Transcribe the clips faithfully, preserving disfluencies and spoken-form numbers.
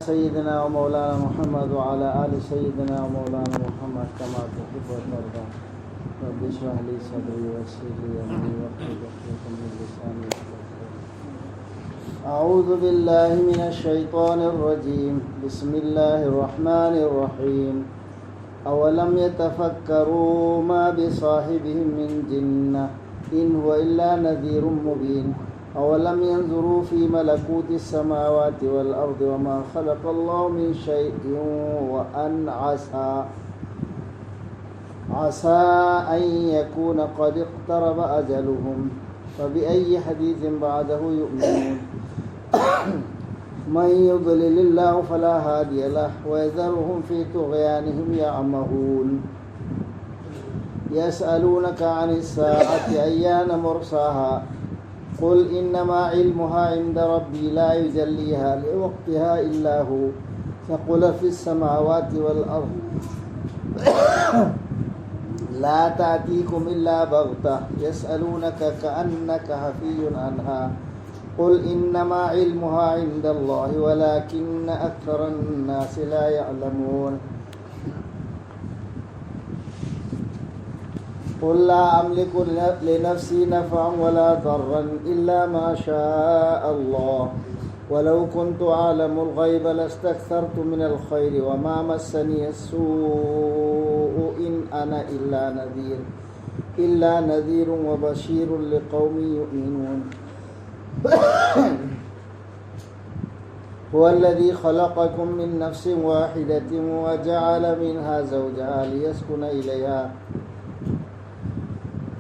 سيدنا ومولانا محمد وعلى آل سيدنا ومولانا محمد كما تحب وترضى. رب اشرح لي صدري ويسر لي أمري واحلل عقدة من لساني يفقهوا قولي. أعوذ بالله من الشيطان الرجيم. بسم الله الرحمن الرحيم. أولم يتفكروا ما بصاحبهم من جنة إن هو إلا نذير مبين. أولم ينظروا في ملكوت السماوات والأرض وما خلق الله من شيء وأن عسى، عسى أن يكون قد اقترب أجلهم. فبأي حديث بعده يؤمنون. من يضلل الله فلا هادي له ويذرهم في طغيانهم يعمهون. يسألونك عن الساعة أيان مرساها قل إنما علمها عند ربي لا يجليها لوقتها إلا هو ثقلت في السماوات والأرض لا تأتيكم إلا بغتة يسألونك كأنك حفي عنها قل إنما علمها عند الله ولكن أكثر الناس لا يعلمون. قل لا أملك لنفسي نفعا ولا ضرا إلا ما شاء الله ولو كنت أعلم الغيب لاستكثرت من الخير وما مسني السوء إن أنا إلا نذير، إلا نذير وبشير لقوم يؤمنون. هو الذي خلقكم من نفس واحدة وجعل منها زوجها ليسكن إليها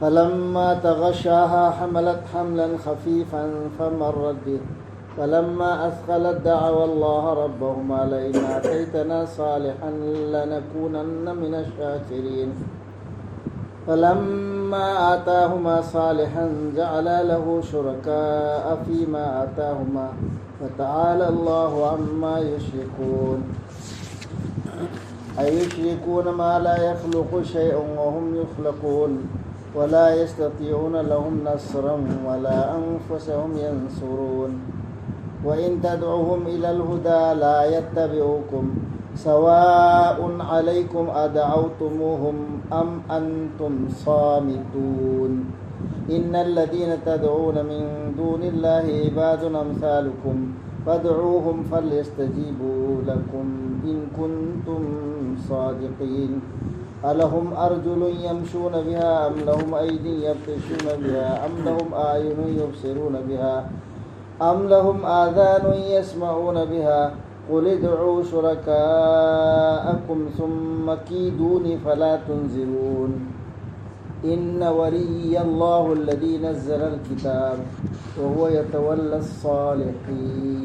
فلما تغشاها حملت حملا خفيفا فمرت به فلما أثقلت دعوا الله ربهما لئن آتيتنا صالحا لنكونن من الشاكرين. فلما آتاهما صالحا جعلا له شركاء فيما آتاهما فتعالى الله عما يشركون. أيشركون ما لا يخلق شيئا وهم يخلقون ولا يستطيعون لهم نصرا ولا أنفسهم ينصرون. وإن تدعوهم إلى الهدى لا يتبعوكم سواء عليكم أدعوتموهم أم أنتم صامتون. إن الذين تدعون من دون الله عباد أمثالكم فادعوهم فليستجيبوا لكم إن كنتم صادقين. ألهم أرجل يمشون بها أم لهم أيدي يبطشون بها أم لهم أعين يبصرون بها أم لهم آذان يسمعون بها قل ادعوا شركاءكم ثم كيدون فلا تنظرون. إن وليي الله الذي نزل الكتاب وهو يتولى الصالحين.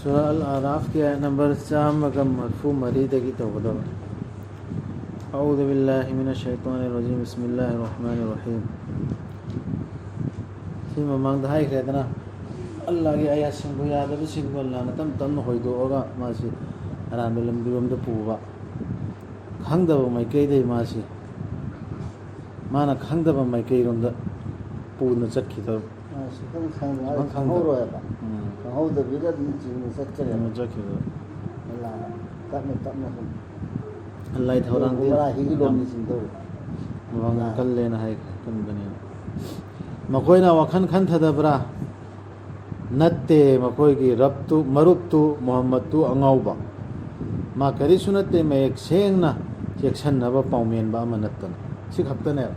ꯁꯨꯔꯥ ꯑꯜ ꯑꯥꯔꯥꯐꯀꯤ ꯑꯥꯌꯠ ꯅꯝꯕꯔ ꯆꯥꯝꯃꯒ ꯃꯔꯐꯨ ꯃꯔꯤꯗꯒꯤ ꯇꯧꯒꯗꯕ. أعوذ بالله من الشيطان الرجيم. بسم الله الرحمن الرحيم. ꯁꯤ ꯃꯃꯥꯡꯗ ꯍꯥꯏꯈ꯭ꯔꯦꯗꯅ, ꯑꯜꯂꯥꯍꯒꯤ ꯑꯥꯌꯠꯁꯤꯡꯕꯨ ꯌꯥꯗꯕꯁꯤꯡꯕꯨ ꯑꯜꯂꯥꯍꯅ ꯇꯞ ꯇꯞꯅ ꯍꯣꯏꯗꯣꯛꯑꯒ ꯃꯥꯁꯤ ꯑꯔꯥꯟꯕ ꯂꯝꯕꯤꯔꯣꯝꯗ ꯄꯨꯕ, ꯈꯪꯗꯕ ꯃꯥꯏꯀꯩꯗꯩ ꯃꯥꯁꯤ ꯃꯥꯅ ꯈꯪꯗꯕ ꯃꯥꯏꯀꯩꯔꯣꯝꯗ ꯄꯨꯅ ꯆꯠꯈꯤꯗꯧꯔꯕ. ꯁꯨꯈꯪ ꯈꯪꯗ ꯁꯨꯈꯪ ꯈꯪꯗ. ꯈꯪꯍꯧꯔꯣꯏꯕ꯫ ꯎꯝ. ꯈꯪꯍꯧꯗꯕꯤꯗ ꯑꯗꯨꯝ ꯆꯤꯡꯅ ꯆꯠꯈ꯭ꯔꯦꯕ꯫ ꯄꯨꯅ ꯆꯠꯈꯤꯗꯧꯔꯕ. ꯑꯜꯂꯥꯍꯅ ꯇꯞꯅ ꯇꯞꯅ ꯁꯨꯝ ꯑꯜꯂꯥꯍꯒꯤ ꯊꯧꯔꯥꯡꯗꯤ ꯃꯔꯥ ꯍꯤꯒꯤ ꯌꯥꯝ ꯂꯣꯝꯗ ꯆꯤꯡꯗꯧꯔꯦ꯫ ꯃꯃꯥꯡꯗ ꯀꯜꯂꯦꯅ ꯍꯥꯏꯈ꯭ꯔꯦ, ꯀꯟꯕꯅꯦꯅ. ꯃꯈꯣꯏꯅ ꯋꯥꯈꯜ ꯈꯟꯊꯗꯕ꯭ꯔꯥ? ꯅꯠꯇꯦ, ꯃꯈꯣꯏꯒꯤ ꯔꯕꯇꯨ, ꯃꯔꯨꯞꯇꯨ ꯃꯨꯍꯝꯃꯗꯇꯨ ꯑꯉꯥꯎꯕ, ꯃꯥ ꯀꯔꯤꯁꯨ ꯅꯠꯇꯦ, ꯃꯌꯦꯛ ꯁꯦꯡꯅ ꯆꯦꯛꯁꯤꯟꯅꯕ ꯄꯥꯎꯃꯦꯟꯕ ꯑꯃ ꯅꯠꯇꯅ꯫ ꯁꯤ ꯈꯛꯇꯅꯦꯕ꯫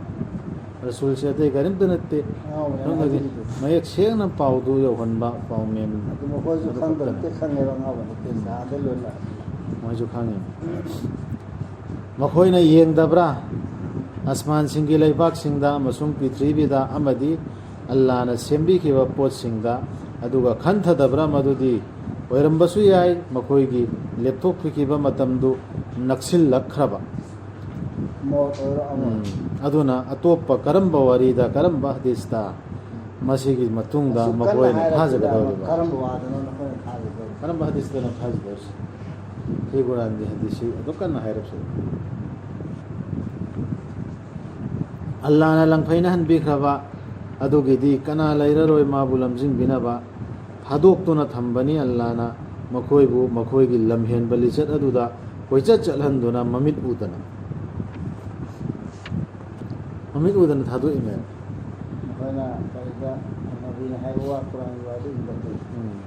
ꯔꯁꯨꯜꯁꯦ ꯑꯇꯩ ꯀꯔꯤꯝꯇ ꯅꯠꯇꯦ꯫ ꯑꯉꯥꯎꯕꯅꯦ ꯅꯪꯅꯗꯤ ꯍꯥꯏꯕꯗꯨꯗꯤ꯫ ꯃꯌꯦꯛ ꯁꯦꯡꯅ ꯄꯥꯎꯗꯨ ꯌꯧꯍꯟꯕ ꯄꯥꯎꯃꯦꯟ ꯑꯗꯨ ꯃꯈꯣꯏꯁꯨ ꯑꯗꯨ ꯈꯪꯗꯕ ꯈꯛꯇꯅꯦ꯫ ꯅꯠꯇꯦ, ꯈꯪꯉꯦꯕ ꯑꯉꯥꯎꯕ ꯅꯠꯇꯦ, ꯁꯍꯥꯗ ꯂꯣꯏꯅ꯫ ꯃꯣꯏꯁꯨ ꯈꯪꯉꯤ꯫ ꯃꯈꯣꯏꯅ ꯌꯦꯡꯗꯕ꯭ꯔꯥ? ꯑꯁꯃꯥꯟꯁꯤꯡꯒꯤ ꯂꯩꯕꯥꯛꯁꯤꯡꯗ ꯑꯃꯁꯨꯡ ꯄ꯭ꯔꯤꯊꯤꯕꯤꯗ ꯑꯃꯗꯤ ꯑꯜꯂꯥꯅ ꯁꯦꯝꯕꯤꯈꯤꯕ ꯄꯣꯠꯁꯤꯡꯗ, ꯑꯗꯨꯒ ꯈꯟꯊꯗꯕ꯭ꯔꯥ? ꯃꯗꯨꯗꯤ ꯑꯣꯏꯔꯝꯕꯁꯨ ꯌꯥꯏ, ꯃꯈꯣꯏꯒꯤ ꯂꯦꯞꯊꯣꯛꯄꯤꯈꯤꯕ ꯃꯇꯝꯗꯨ ꯅꯛꯁꯤꯜꯂꯛꯈ꯭ꯔꯕ꯫ ꯃꯣꯠ ꯑꯣꯏꯔꯣ ꯑꯃ꯫ ꯎꯝ, ꯑꯗꯨꯅ ꯑꯇꯣꯞꯄ ꯀꯔꯝꯕ ꯋꯥꯔꯤꯗ, ꯀꯔꯝꯕ ꯍꯗꯤꯁꯇ ꯃꯁꯤꯒꯤ ꯃꯇꯨꯡꯗ ꯑꯁꯨꯛ ꯀꯟꯅ ꯃꯈꯣꯏꯅ ꯍꯥꯏꯔꯕꯁꯤꯗ ꯊꯥꯖꯒꯗꯧꯔꯤꯕ? ꯀꯔꯝꯕ ꯋꯥꯗꯅꯣ ꯅꯈꯣꯏꯅ ꯊꯥꯖꯗꯣꯏꯔꯤꯕ? ꯀꯔꯝꯕ ꯍꯗꯤꯁꯇꯅꯣ ꯊꯥꯖꯗꯣꯏꯔꯤꯁꯦ? ꯁꯤ ꯀꯨꯔꯥꯟꯒꯤ ꯍꯗꯤꯁꯁꯤ ꯑꯗꯨꯛ ꯀꯟꯅ ꯍꯥꯏꯔꯕꯁꯤꯗ꯫ ꯑꯜꯂꯥꯅ ꯂꯪꯐꯩꯅ ꯍꯟꯕꯤꯈ꯭ꯔꯕ ꯑꯗꯨꯒꯤꯗꯤ ꯀꯅꯥ ꯂꯩꯔꯔꯣꯏ ꯃꯥꯕꯨ ꯂꯝꯖꯤꯡꯕꯤꯅꯕ? ꯊꯥꯗꯣꯛꯇꯨꯅ ꯊꯝꯕꯅꯤ ꯑꯜꯂꯥꯅ ꯃꯈꯣꯏꯕꯨ, ꯃꯈꯣꯏꯒꯤ ꯂꯝꯍꯦꯟꯕ ꯂꯤꯆꯠ ꯑꯗꯨꯗ ꯀꯣꯏꯆꯠ ꯆꯠꯍꯟꯗꯨꯅ, ꯃꯃꯤꯠ ꯎꯗꯅ, ꯃꯃꯤꯠ ꯎꯗꯅ ꯊꯥꯗꯣꯛꯏꯅꯦ꯫ ꯃꯈꯣꯏꯅ ꯀꯔꯤꯗ, ꯅꯕꯤꯅ ꯍꯥꯏꯕ ꯋꯥ, ꯀꯨꯔꯥꯟꯒꯤ ꯋꯥꯗꯨ ꯏꯟꯗꯕꯅꯤ꯫ ꯎꯝ꯫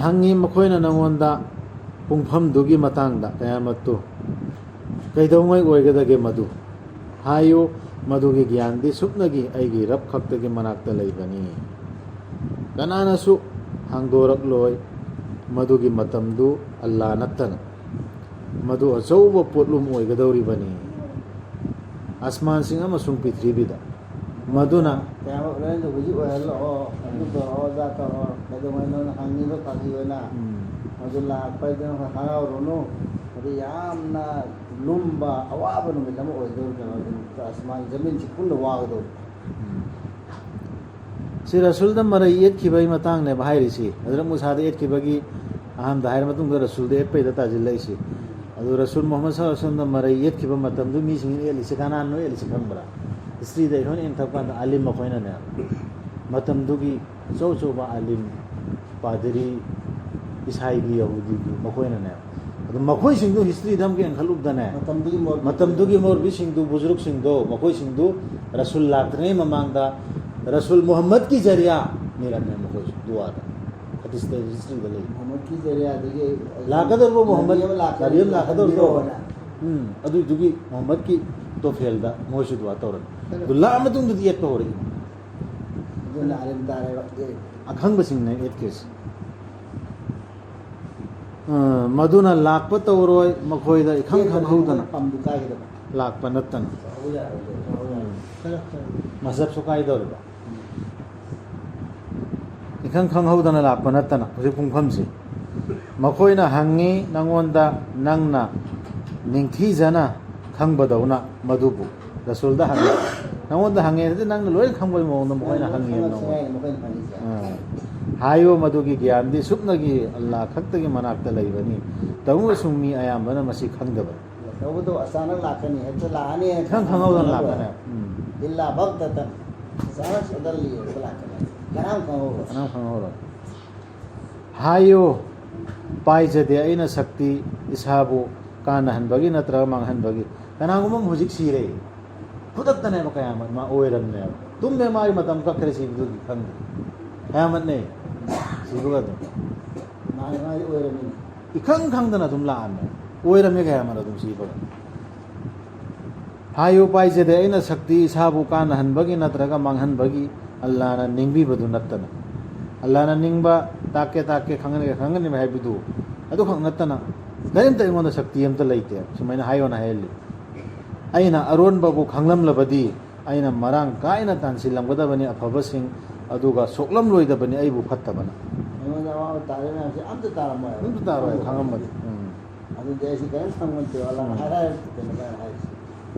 ꯍꯪꯉꯤ ꯃꯈꯣꯏꯅ ꯅꯉꯣꯟꯗ ꯄꯨꯡꯐꯝꯗꯨꯒꯤ ꯃꯇꯥꯡꯗ, ꯀꯌꯥꯃꯠꯇꯨ ꯀꯩꯗꯧꯉꯩ ꯑꯣꯏꯒꯗꯒꯦ ꯃꯗꯨ? ꯍꯥꯏꯌꯨ, ꯃꯗꯨꯒꯤ ꯒ꯭ꯌꯥꯟꯗꯤ ꯁꯨꯞꯅꯒꯤ ꯑꯩꯒꯤ ꯔꯕ ꯈꯛꯇꯒꯤ ꯃꯅꯥꯛꯇ ꯂꯩꯕꯅꯤ꯫ ꯀꯅꯥꯅꯁꯨ ꯍꯥꯡꯗꯣꯔꯛꯂꯣꯏ꯫ ꯃꯗꯨꯒꯤ ꯃꯇꯝꯗꯨ ꯑꯜꯂꯥ ꯅꯠꯇꯅ꯫ ꯃꯗꯨ ꯑꯆꯧꯕ ꯄꯣꯠꯂꯨꯝ ꯑꯣꯏꯒꯗꯧꯔꯤꯕꯅꯤ ꯑꯁꯃꯥꯟꯁꯤꯡ ꯑꯃꯁꯨꯡ ꯄ꯭ꯔꯤꯊꯤꯕꯤꯗ꯫ ꯃꯗꯨꯅ ꯀꯌꯥꯃꯠ ꯂꯣꯏꯅ ꯍꯧꯖꯤꯛ ꯑꯣꯏꯍꯜꯂꯛꯑꯣ, ꯑꯗꯨ ꯇꯧꯔꯛꯑꯣ, ꯑꯗꯥ ꯇꯧꯔꯛꯑꯣ, ꯀꯩꯗꯧꯉꯩꯅꯣ ꯅꯪ ꯍꯪꯉꯤꯕ ꯐꯥꯒꯤ ꯑꯣꯏꯅ? ꯎꯝ꯫ ꯃꯗꯨ ꯂꯥꯛꯄ ꯍꯥꯏꯗꯨꯅ ꯍꯔꯥꯎꯔꯨꯅꯨ꯫ ꯃꯗꯨ ꯌꯥꯝꯅ ꯂꯨꯝꯕ, ꯑꯋꯥꯕ ꯅꯨꯃꯤꯠ ꯑꯃ ꯑꯣꯏꯗꯧꯔꯤꯕꯅꯦ꯫ ꯑꯁꯃꯥꯟ ꯖꯃꯤꯟꯁꯤ ꯄꯨꯟꯅ ꯋꯥꯒꯗꯧꯔꯤ꯫ ꯎꯝ꯫ ꯁꯤ ꯔꯁꯨꯜꯗ ꯃꯔꯩ ꯌꯦꯠꯈꯤꯕꯒꯤ ꯃꯇꯥꯡꯅꯦꯕ ꯍꯥꯏꯔꯤꯁꯤ꯫ ꯍꯖꯔꯠ ꯃꯨꯁꯥꯗ ꯌꯦꯠꯈꯤꯕꯒꯤ ꯑꯍꯥꯟꯕꯗ ꯍꯥꯏꯔ ꯃꯇꯨꯡꯗ ꯔꯁꯨꯜꯗ ꯌꯦꯠꯄꯩꯗ ꯇꯥꯁꯤꯜꯂꯛꯏꯁꯤ꯫ ꯑꯗꯨ ꯔꯁꯨꯜ ꯃꯨꯍꯝꯃꯗ ꯁꯜꯂꯜꯂꯥꯍꯨ ꯑꯂꯥꯏꯍꯤ ꯋꯥꯁꯜꯂꯝꯗ ꯃꯔꯩ ꯌꯦꯠꯈꯤꯕ ꯃꯇꯝꯗꯨ ꯃꯤꯁꯤꯡꯅ ꯌꯦꯠꯂꯤꯁꯤ ꯀꯅꯥꯅꯣ ꯌꯦꯠꯂꯤꯁꯤ ꯈꯪꯕ꯭ꯔꯥ? ꯍꯤꯁꯇ꯭ꯔꯤꯗ ꯑꯩꯈꯣꯏꯅ ꯌꯦꯡꯊꯔꯛꯄ ꯀꯥꯟꯗ ꯑꯥꯂꯤꯝ ꯑꯩꯈꯣꯏꯅꯅꯦ, ꯃꯇꯝꯗꯨꯒꯤ ꯑꯆꯧ ꯑꯆꯧꯕ ꯑꯥꯂꯤꯝ, ꯄꯥꯗꯔꯤ, ꯏꯁꯥꯏꯒꯤ, ꯌꯍꯨꯗꯤꯒꯤ, ꯃꯈꯣꯏꯅꯅꯦ꯫ ꯑꯗꯨ ꯃꯈꯣꯏꯁꯤꯡꯗꯨ ꯍꯤꯁꯇ꯭ꯔꯤꯗ ꯑꯃꯨꯛ ꯌꯦꯡꯈꯠꯂꯨꯕꯗꯅꯦ, ꯃꯇꯝꯗꯨꯒꯤ ꯃꯧꯂꯕꯤ ꯃꯇꯝꯗꯨꯒꯤ ꯃꯧꯂꯕꯤꯁꯤꯡꯗꯨ, ꯕꯨꯖꯨꯔꯨꯛꯁꯤꯡꯗꯣ, ꯃꯈꯣꯏꯁꯤꯡꯗꯨ ꯔꯁꯨꯜ ꯂꯥꯛꯇ꯭ꯔꯤꯉꯩ ꯃꯃꯥꯡꯗ ꯔꯁꯨꯜ ꯃꯨꯍꯝꯃꯗꯀꯤ ꯖꯔꯤꯌꯥ ꯅꯤꯔꯝꯃꯦ ꯃꯈꯣꯏꯁꯨ ꯗꯨꯋꯥꯗ꯫ ꯍꯗꯤꯁꯇ ꯍꯤꯁꯇ꯭ꯔꯤꯗ ꯂꯩ꯫ ꯃꯨꯍꯝꯃꯗꯀꯤ ꯖꯔꯤꯌꯥꯗꯒꯤ ꯂꯥꯛꯀꯗꯧꯔꯤꯕ ꯃꯨꯍꯝꯃꯗ ꯅꯕꯤ ꯑꯃ ꯂꯥꯛꯀꯅꯤ, ꯅꯕꯤ ꯑꯃ ꯂꯥꯛꯀꯗꯧꯔꯤꯗꯣ꯫ ꯍꯥꯏꯕꯤꯔꯛꯑꯣꯅ꯫ ꯎꯝ, ꯑꯗꯨꯏꯗꯨꯒꯤ ꯃꯨꯍꯝꯃꯗꯀꯤ ꯇꯣꯐꯦꯜꯗ ꯃꯣꯏꯁꯨ ꯗꯨꯋꯥ ꯇꯧꯔꯅꯤ꯫ ꯑꯗꯨ ꯂꯥꯛꯑ ꯃꯇꯨꯡꯗꯗꯤ ꯌꯦꯠꯄ ꯍꯧꯔꯛꯏ꯫ ꯑꯗꯨꯅ ꯑꯥꯂꯤꯝ ꯇꯥꯔꯦꯕ꯫ ꯑꯦ꯫ ꯑꯈꯪꯕꯁꯤꯡꯅ ꯌꯦꯠꯈꯤꯁꯤ꯫ ꯑ, ꯃꯗꯨꯅ ꯂꯥꯛꯄ ꯇꯧꯔꯣꯏ, ꯃꯈꯣꯏꯗ ꯏꯈꯪ ꯈꯪꯍꯧꯗꯅ ꯄꯝꯗꯨ ꯀꯥꯏꯒꯗꯕ꯫ ꯂꯥꯛꯄ ꯅꯠꯇꯅ꯫ ꯈꯔ, ꯈꯔ꯫ ꯃꯁꯞꯁꯨ ꯀꯥꯏꯗꯧꯔꯤꯕ꯫ ꯏꯈꯪ ꯈꯪꯍꯧꯗꯅ ꯂꯥꯛꯄ ꯅꯠꯇꯅ ꯍꯧꯖꯤꯛ ꯄꯨꯡꯐꯝꯁꯤ꯫ ꯃꯈꯣꯏꯅ ꯍꯪꯉꯤ ꯅꯉꯣꯟꯗ, ꯅꯪꯅ ꯅꯤꯡꯊꯤꯖꯅ ꯈꯪꯕꯗꯧꯅ ꯃꯗꯨꯕꯨ꯫ ꯔꯁꯨꯜꯗ ꯍꯪꯉꯤ꯫ ꯅꯉꯣꯟꯗ ꯍꯪꯉꯦ ꯑꯗꯨꯗꯤ ꯅꯪꯅ ꯂꯣꯏꯅ ꯈꯪꯕꯒꯤ ꯃꯑꯣꯡꯗ ꯃꯈꯣꯏꯅ ꯍꯪꯉꯤ ꯅꯉꯣꯟꯗ꯫ ꯈꯪꯉꯛꯁꯤꯉꯥꯏꯅ ꯃꯈꯣꯏꯅ ꯍꯪꯉꯤꯁꯦ꯫ ꯑꯥ꯫ ꯍꯥꯏꯌꯣ, ꯃꯗꯨꯒꯤ ꯒ꯭ꯌꯥꯟꯗꯤ ꯁꯨꯞꯅꯒꯤ ꯑꯜꯂꯥ ꯈꯛꯇꯒꯤ ꯃꯅꯥꯛꯇ ꯂꯩꯕꯅꯤ꯫ ꯇꯧꯕꯁꯨ ꯃꯤ ꯑꯌꯥꯝꯕꯅ ꯃꯁꯤ ꯈꯪꯗꯕꯅꯤ꯫ ꯇꯧꯕꯗꯣ ꯑꯆꯥꯅꯛ ꯂꯥꯛꯀꯅꯤ, ꯍꯦꯛꯇ ꯂꯥꯛꯑꯅꯤ ꯍꯥꯏꯅ ꯏꯈꯪ ꯈꯪꯍꯧꯗꯅ ꯈꯪꯍꯧꯗꯅ꯫ ꯂꯥꯛꯀꯅꯤ꯫ ꯎꯝ꯫ ꯏಲ್ಲಾ ꯕಗ್ತತನ್. ꯑꯆꯥꯅꯛ suddenly ꯑꯣꯏꯕ ꯂꯥꯛꯀꯅꯤ꯫ ꯀꯅꯥꯝ ꯈꯪꯍꯧꯔꯣꯏ꯫ ꯀꯅꯥꯝ ꯈꯪꯍꯧꯔꯣꯏ꯫ ꯍꯥꯏꯌꯨ, ꯄꯥꯏꯖꯗꯦ ꯑꯩꯅ ꯁꯛꯇꯤ ꯏꯁꯥꯕꯨ ꯀꯥꯟꯅꯍꯟꯕꯒꯤ ꯅꯠꯇ꯭ꯔꯒ ꯃꯥꯡꯍꯟꯕꯒꯤ꯫ ꯀꯅꯥꯒꯨꯝꯕ ꯑꯃ ꯍꯧꯖꯤꯛ ꯁꯤꯔꯦ, ꯈꯨꯗꯛꯇꯅꯦꯕ ꯀꯌꯥꯃꯠ ꯃꯥ ꯑꯣꯏꯔꯝꯅꯦꯕ꯫ ꯇꯨꯝꯃꯦ, ꯃꯥꯒꯤ ꯃꯇꯝ ꯀꯛꯈ꯭ꯔꯦ, ꯁꯤꯕꯗꯨꯒꯤ ꯈꯪꯗꯦ꯫ ꯀꯌꯥꯃꯠꯅꯦ ꯁꯤꯕꯒ ꯑꯗꯨꯝ꯫ ꯃꯥꯒꯤ ꯃꯥꯒꯤ ꯑꯣꯏꯔꯝꯃꯤꯅꯦ꯫ ꯏꯈꯪ ꯈꯪꯗꯅ ꯑꯗꯨꯝ ꯂꯥꯛꯑꯝꯃꯦ꯫ ꯑꯣꯏꯔꯝꯃꯦ ꯀꯌꯥꯃꯠ ꯑꯗꯨꯝ ꯁꯤꯕꯒ꯫ ꯍꯥꯏꯌꯨ, ꯄꯥꯏꯖꯗꯦ ꯑꯩꯅ ꯁꯛꯇꯤ ꯏꯁꯥꯕꯨ ꯀꯥꯟꯅꯍꯟꯕꯒꯤ ꯅꯠꯇ꯭ꯔꯒ ꯃꯥꯡꯍꯟꯕꯒꯤ, ꯑꯜꯂꯥꯅ ꯅꯤꯡꯕꯤꯕꯗꯨ ꯅꯠꯇꯅ꯫ ꯑꯜꯂꯥꯅ ꯅꯤꯡꯕ, ꯇꯥꯛꯀꯦ ꯇꯥꯛꯀꯦ, ꯈꯪꯍꯟꯒꯦ ꯈꯪꯍꯟꯒꯅꯤ ꯍꯥꯏꯕꯗꯨ ꯑꯗꯨꯈꯛ ꯅꯠꯇꯅ ꯀꯔꯤꯝꯇ ꯑꯩꯉꯣꯟꯗ ꯁꯛꯇꯤ ꯑꯝꯇ ꯂꯩꯇꯦ꯫ ꯁꯨꯃꯥꯏꯅ ꯍꯥꯏꯌꯣꯅ ꯍꯥꯏꯍꯜꯂꯤ꯫ ꯑꯩꯅ ꯑꯔꯣꯟꯕꯕꯨ ꯈꯪꯂꯝꯂꯕꯗꯤ ꯑꯩꯅ ꯃꯔꯥꯡ ꯀꯥꯏꯅ ꯇꯥꯟꯁꯤꯜꯂꯝꯒꯗꯕꯅꯤ ꯑꯐꯕꯁꯤꯡ, ꯑꯗꯨꯒ ꯁꯣꯛꯂꯝꯂꯣꯏꯗꯕꯅꯤ ꯑꯩꯕꯨ ꯐꯠꯇꯕꯅ꯫ ꯑꯩꯉꯣꯟꯗ ꯑꯋꯥꯕ ꯇꯥꯔꯦ ꯃꯌꯥꯝꯁꯦ ꯑꯝꯇ ꯇꯥꯔꯝꯃꯣꯏ ꯍꯥꯏꯕ꯫ ꯑꯝꯇ ꯇꯥꯔꯣꯏ, ꯈꯪꯉꯝꯃꯗꯤ꯫ ꯎꯝ꯫ ꯑꯗꯨꯗꯤ ꯑꯩꯁꯤ ꯀꯔꯤꯝ ꯈꯪꯕ ꯅꯠꯇꯦ, ꯑꯜꯂꯥꯅ ꯎꯝ꯫ ꯍꯥꯏꯔ ꯍꯥꯏꯔ ꯀꯩꯅꯣ ꯀꯥꯏꯅ ꯍꯥꯏꯔꯤꯁꯦ꯫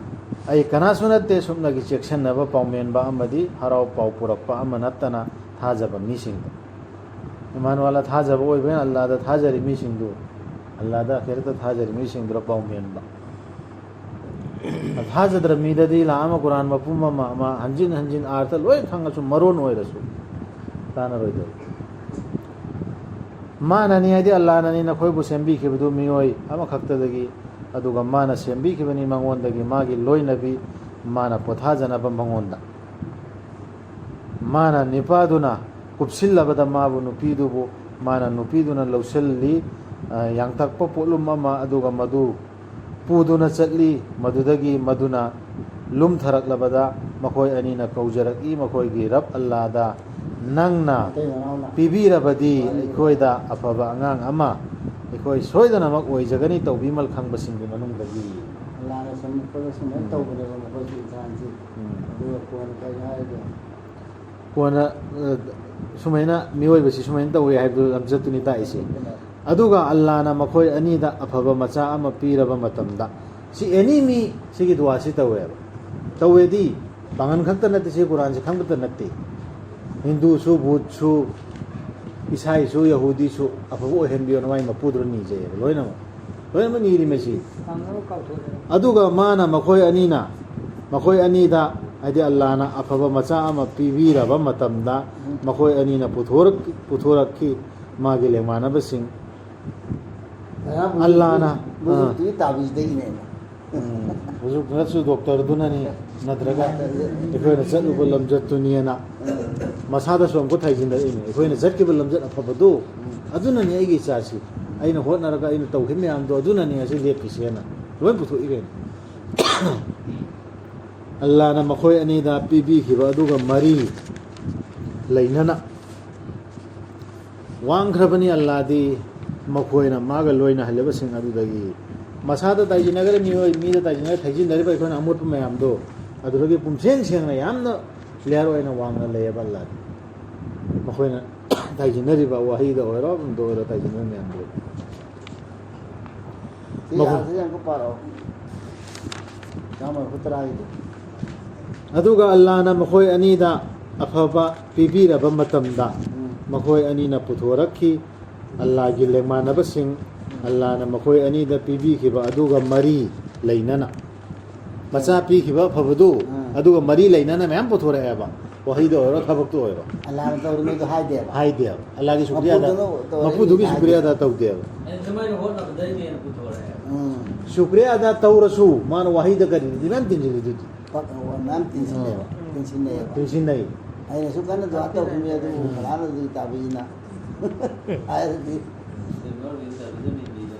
ꯑꯩ ꯀꯅꯥꯁꯨ ꯅꯠꯇꯦ ꯁꯨꯞꯅꯒꯤ ꯆꯦꯛꯁꯤꯟꯅꯕ, ꯄꯥꯎꯃꯦꯟꯕ ꯑꯃꯗꯤ ꯍꯔꯥꯎ ꯄꯥꯎ ꯄꯨꯔꯛꯄ ꯑꯃ ꯅꯠꯇꯅ ꯊꯥꯖꯕ ꯃꯤꯁꯤꯡꯗ꯫ ꯏꯃꯥꯅꯨꯑꯦꯜꯗ ꯊꯥꯖꯕ ꯑꯣꯏꯕꯅ ꯑꯜꯂꯥꯗ ꯊꯥꯖꯔꯤ ꯃꯤꯁꯤꯡꯗꯨ, ꯑꯜꯂꯥꯗ ꯑꯈꯦꯔꯠꯇ ꯊꯥꯖꯔꯤ ꯃꯤꯁꯤꯡꯗꯨꯗ ꯄꯥꯎꯃꯦꯟꯕ꯫ ꯊꯥꯖꯗ꯭ꯔ ꯃꯤꯗꯗꯤ ꯂꯥꯛ ꯑꯃ ꯀꯨꯔꯥꯟ ꯃꯄꯨꯝ ꯑꯃ, ꯑꯃ ꯍꯟꯖꯤꯟ ꯍꯟꯖꯤꯟ ꯑꯥꯔꯊ ꯂꯣꯏ ꯈꯪꯉꯁꯨ ꯃꯔꯣꯟ ꯑꯣꯏꯔꯁꯨ ꯇꯥꯟꯅꯔꯣꯏꯗꯧꯔꯤ꯫ ꯃꯥꯅꯅꯤ ꯍꯥꯏꯗꯤ ꯑꯜꯂꯥꯅꯅꯤ ꯅꯈꯣꯏꯕꯨ ꯁꯦꯝꯕꯤꯈꯤꯕꯗꯨ ꯃꯤꯑꯣꯏ ꯑꯃꯈꯛꯇꯗꯒꯤ, ꯑꯗꯨꯒ ꯃꯥꯅ ꯁꯦꯝꯕꯤꯈꯤꯕꯅꯤ ꯃꯉꯣꯟꯗꯒꯤ ꯃꯥꯒꯤ ꯂꯣꯏꯅꯕꯤ, ꯃꯥꯅ ꯄꯣꯊꯥꯖꯅꯕ ꯃꯉꯣꯟꯗ꯫ ꯃꯥꯅ ꯅꯤꯄꯥꯗꯨꯅ ꯀꯨꯞꯁꯤꯜꯂꯕꯗ ꯃꯥꯕꯨ ꯅꯨꯄꯤꯗꯨꯕꯨ, ꯃꯥꯅ ꯅꯨꯄꯤꯗꯨꯅ ꯂꯧꯁꯤꯜꯂꯤ, ꯑ, ꯌꯥꯡꯊꯛꯄ ꯄꯣꯠꯂꯨꯝ ꯑꯃ, ꯑꯗꯨꯒ ꯃꯗꯨ ꯄꯨꯗꯨꯅ ꯆꯠꯂꯤ꯫ ꯃꯗꯨꯗꯒꯤ ꯃꯗꯨꯅ ꯂꯨꯝꯊꯔꯛꯂꯕꯗ ꯃꯈꯣꯏ ꯑꯅꯤꯅ ꯀꯧꯖꯔꯛꯏ, ꯃꯈꯣꯏꯒꯤ ꯔꯕ ꯑꯜꯂꯥꯗ, "ꯅꯪꯅ ꯃꯇꯩ ꯃꯅꯥꯎꯅ ꯄꯤꯕꯤꯔꯕꯗꯤ ꯑꯩꯈꯣꯏꯗ ꯑꯐꯕ ꯑꯉꯥꯡ ꯑꯃ ꯑꯩꯈꯣꯏ ꯁꯣꯏꯗꯅꯃꯛ ꯑꯣꯏꯖꯒꯅꯤ, ꯇꯧꯕꯤꯃꯜ ꯈꯪꯕꯁꯤꯡꯒꯤ ꯃꯅꯨꯡꯗꯒꯤ"꯫ ꯑꯜꯂꯥꯅ ꯁꯨꯝ ꯑꯩꯈꯣꯏꯗ ꯁꯨꯃꯥꯏꯅ ꯎꯝ꯫ ꯇꯧꯕꯅꯦꯕ ꯃꯈꯣꯏꯁꯤ ꯏꯟꯁꯥꯟꯁꯤ꯫ ꯎꯝ꯫ ꯑꯗꯨꯒ ꯀꯣꯟꯅ ꯀꯔꯤ ꯍꯥꯏꯒꯦ? ꯀꯣꯟꯅ, ꯑ, ꯁꯨꯃꯥꯏꯅ ꯃꯤꯑꯣꯏꯕꯁꯤ ꯁꯨꯃꯥꯏꯅ ꯇꯧꯏ ꯍꯥꯏꯕꯗꯨ ꯂꯝꯆꯠꯇꯨꯅꯤ ꯇꯥꯛꯏꯁꯦ꯫ ꯑꯗꯨꯒ ꯑꯜꯂꯥꯅ ꯃꯈꯣꯏ ꯑꯅꯤꯗ ꯑꯐꯕ ꯃꯆꯥ ꯑꯃ ꯄꯤꯔꯕ ꯃꯇꯝꯗ, ꯁꯤ ꯑꯦꯅꯤ ꯃꯤ ꯁꯤꯒꯤ ꯗꯨꯋꯥꯁꯤ ꯇꯧꯋꯦꯕ꯫ ꯇꯧꯋꯦꯗꯤ ꯄꯥꯡꯒꯟ ꯈꯛꯇ ꯅꯠꯇꯦ, ꯁꯤ ꯀꯨꯔꯥꯟꯁꯤ ꯈꯛꯇ ꯅꯠꯇꯦ꯫ ꯍꯤꯟꯗꯨꯁꯨ, ꯕꯨꯙꯁꯨ, ꯏꯁꯥꯏꯁꯨ, ꯌꯍꯨꯗꯤꯁꯨ ꯑꯐꯕ ꯑꯣꯏꯍꯟꯕꯤꯌꯣꯅ ꯃꯥꯏ ꯃꯄꯨꯗꯨꯗ ꯅꯤꯖꯩꯌꯦꯕ ꯂꯣꯏꯅꯃꯛ꯫ ꯂꯣꯏꯅꯃꯛ ꯅꯤꯔꯤ ꯃꯁꯤ꯫ ꯐꯪꯅꯕ ꯀꯥꯎꯊꯣꯛꯑꯦ꯫ ꯑꯗꯨꯒ ꯃꯥꯅ ꯃꯈꯣꯏ ꯑꯅꯤꯅ, ꯃꯈꯣꯏ ꯑꯅꯤꯗ ꯍꯥꯏꯗꯤ ꯑꯜꯂꯥꯅ ꯑꯐꯕ ꯃꯆꯥ ꯑꯃ ꯄꯤꯕꯤꯔꯕ ꯃꯇꯝꯗ ꯃꯈꯣꯏ ꯑꯅꯤꯅ ꯄꯨꯊꯣꯔꯛ-, ꯄꯨꯊꯣꯔꯛꯈꯤ ꯃꯥꯒꯤ ꯂꯦꯡꯃꯥꯟꯅꯕꯁꯤꯡ꯫ ꯑꯜꯂꯥꯅ, ꯑꯥ꯫ ꯍꯧꯖꯤꯛꯇꯤ ꯇꯥꯕꯤꯁꯤꯗꯒꯤꯅꯦꯕ꯫ ꯎꯝ, ꯍꯧꯖꯤꯛ ꯅꯠꯁꯨ ꯗꯣꯛꯇꯔꯗꯨꯅꯅꯤ, ꯅꯠꯇ꯭ꯔꯒ ꯑꯩꯈꯣꯏꯅ ꯆꯠꯂꯨꯕ ꯂꯝꯆꯠꯇꯨꯅꯤꯅ ꯃꯁꯥꯗꯁꯨ ꯑꯃꯨꯛꯀ ꯊꯥꯏꯖꯤꯟꯅꯔꯛꯏꯅꯦ꯫ ꯑꯩꯈꯣꯏꯅ ꯆꯠꯈꯤꯕ ꯂꯝꯆꯠ ꯑꯐꯕꯗꯨ, ꯑꯗꯨꯅꯅꯤ ꯑꯩꯒꯤ ꯏꯆꯥꯁꯤ, ꯑꯩꯅ ꯍꯣꯠꯅꯔꯒ ꯑꯩꯅ ꯇꯧꯈꯤꯕ ꯃꯌꯥꯝꯗꯣ, ꯑꯗꯨꯅꯅꯤ ꯉꯁꯤ ꯂꯦꯞꯄꯤꯁꯦꯅ ꯂꯣꯏ ꯄꯨꯊꯣꯛꯏ ꯀꯩꯅꯣ꯫ ꯑꯜꯂꯥꯅ ꯃꯈꯣꯏ ꯑꯅꯤꯗ ꯄꯤꯕꯤꯈꯤꯕ ꯑꯗꯨꯒ ꯃꯔꯤ ꯂꯩꯅꯅ ꯋꯥꯡꯈ꯭ꯔꯕꯅꯤ꯫ ꯑꯜꯂꯥꯗꯤ ꯃꯈꯣꯏꯅ ꯃꯥꯒ ꯂꯣꯏꯅꯍꯜꯂꯤꯕꯁꯤꯡ ꯑꯗꯨꯗꯒꯤ ꯃꯁꯥꯗ ꯇꯥꯏꯁꯤꯟꯅꯈ꯭ꯔꯦ, ꯃꯤꯑꯣꯏ ꯃꯤꯗ ꯇꯥꯏꯁꯤꯟꯅꯈ꯭ꯔꯦ, ꯊꯩꯖꯤꯟꯅꯔꯤꯕ ꯑꯩꯈꯣꯏꯅ ꯑꯃꯣꯠꯄ ꯃꯌꯥꯝꯗꯣ ꯑꯗꯨꯗꯒꯤ ꯄꯨꯝꯁꯦꯡ ꯁꯦꯡꯅ ꯌꯥꯝꯅ clear ꯑꯣꯏꯅ ꯋꯥꯡꯅ ꯂꯩꯌꯦꯕ ꯑꯜꯂꯥꯗꯤ꯫ ꯃꯈꯣꯏꯅ ꯇꯥꯏꯁꯤꯟꯅꯔꯤꯕ ꯋꯥꯍꯩꯗ ꯑꯣꯏꯔꯣ, ꯑꯃꯗ ꯑꯣꯏꯔꯣ, ꯇꯥꯏꯁꯤꯟꯅꯔꯤꯕ ꯃꯌꯥꯝꯗꯣ꯫ ꯁꯤ ꯃꯈꯣꯏ ꯑꯥꯌꯠꯁꯤ ꯑꯃꯨꯛꯀ ꯄꯥꯔꯛꯑꯣ꯫ ꯆꯥꯝꯃ ꯃꯔꯐꯨ ꯇꯔꯥꯒꯤꯗꯣ꯫ ꯑꯗꯨꯒ ꯑꯜꯂꯥꯅ ꯃꯈꯣꯏ ꯑꯅꯤꯗ ꯑꯐꯕ ꯄꯤꯕꯤꯔꯕ ꯃꯇꯝꯗ ꯎꯝ꯫ ꯃꯈꯣꯏ ꯑꯅꯤꯅ ꯄꯨꯊꯣꯔꯛꯈꯤ꯫ ꯑꯜꯂꯥꯒꯤ ꯂꯦꯡꯃꯥꯟꯅꯕꯁꯤꯡ, ꯑꯜꯂꯥꯅ ꯃꯈꯣꯏ ꯑꯅꯤꯗ ꯄꯤꯕꯤꯈꯤꯕ ꯑꯗꯨꯒ ꯃꯔꯤ ꯂꯩꯅꯅ꯫ ꯃꯆꯥ ꯄꯤꯈꯤꯕ ꯑꯐꯕꯗꯨ, ꯑꯥ꯫ ꯑꯗꯨꯒ ꯃꯔꯤ ꯂꯩꯅꯅ ꯃꯌꯥꯝ ꯄꯨꯊꯣꯔꯛꯑꯦꯕ꯫ ꯋꯥꯍꯩꯗ ꯑꯣꯏꯔꯣ, ꯊꯕꯛꯇ ꯑꯣꯏꯔꯣ꯫ ꯑꯜꯂꯥꯅ ꯇꯧꯔꯤꯉꯩꯗꯣ ꯍꯥꯏꯗꯦꯕ꯫ ꯍꯥꯏꯗꯦꯕ꯫ ꯑꯜꯂꯥꯒꯤ ꯁꯨꯀ꯭ꯔꯤꯌꯥ ꯑꯗꯥ, ꯃꯄꯨꯗꯨꯅ ꯇꯧꯔꯤꯉꯩꯗ ꯃꯄꯨꯗꯨꯒꯤ ꯍꯥꯏꯗꯦꯕ꯫ ꯁꯨꯀ꯭ꯔꯤꯌꯥ ꯑꯗꯥ ꯇꯧꯗꯦꯕ꯫ ꯑꯩꯅ ꯁꯨꯃꯥꯏꯅ ꯍꯣꯠꯅꯕꯗꯩꯅꯦꯅ ꯄꯨꯊꯣꯔꯛꯑꯦꯕ꯫ ꯎꯝ꯫ ꯁꯨꯀ꯭ꯔꯤꯌꯥ ꯑꯗꯥ ꯇꯧꯔꯁꯨ ꯃꯥꯅ ꯋꯥꯍꯩꯗ ꯀꯔꯤꯗꯤ ꯃꯌꯥꯝ ꯇꯤꯟꯁꯤꯜꯂꯤꯗꯨꯗꯤ꯫ ꯄꯛ-, ꯃꯌꯥꯝ ꯇꯤꯟꯁꯤꯜꯂꯦꯕ꯫ ꯎꯝ꯫ ꯇꯤꯟꯁꯤꯟꯅꯩꯌꯦꯕ꯫ ꯇꯤꯟꯁꯤꯟꯅꯩ꯫ ꯑꯩꯅꯁꯨ ꯀꯟꯅ ꯗꯨꯋꯥ ꯇꯧꯈꯤꯕꯅꯤ, ꯑꯗꯨꯕꯨ ꯎꯝ꯫ ꯀꯅꯥꯅꯗꯤ ꯇꯥꯕꯤꯁꯤꯅ ꯍꯥꯏꯔꯗꯤ꯫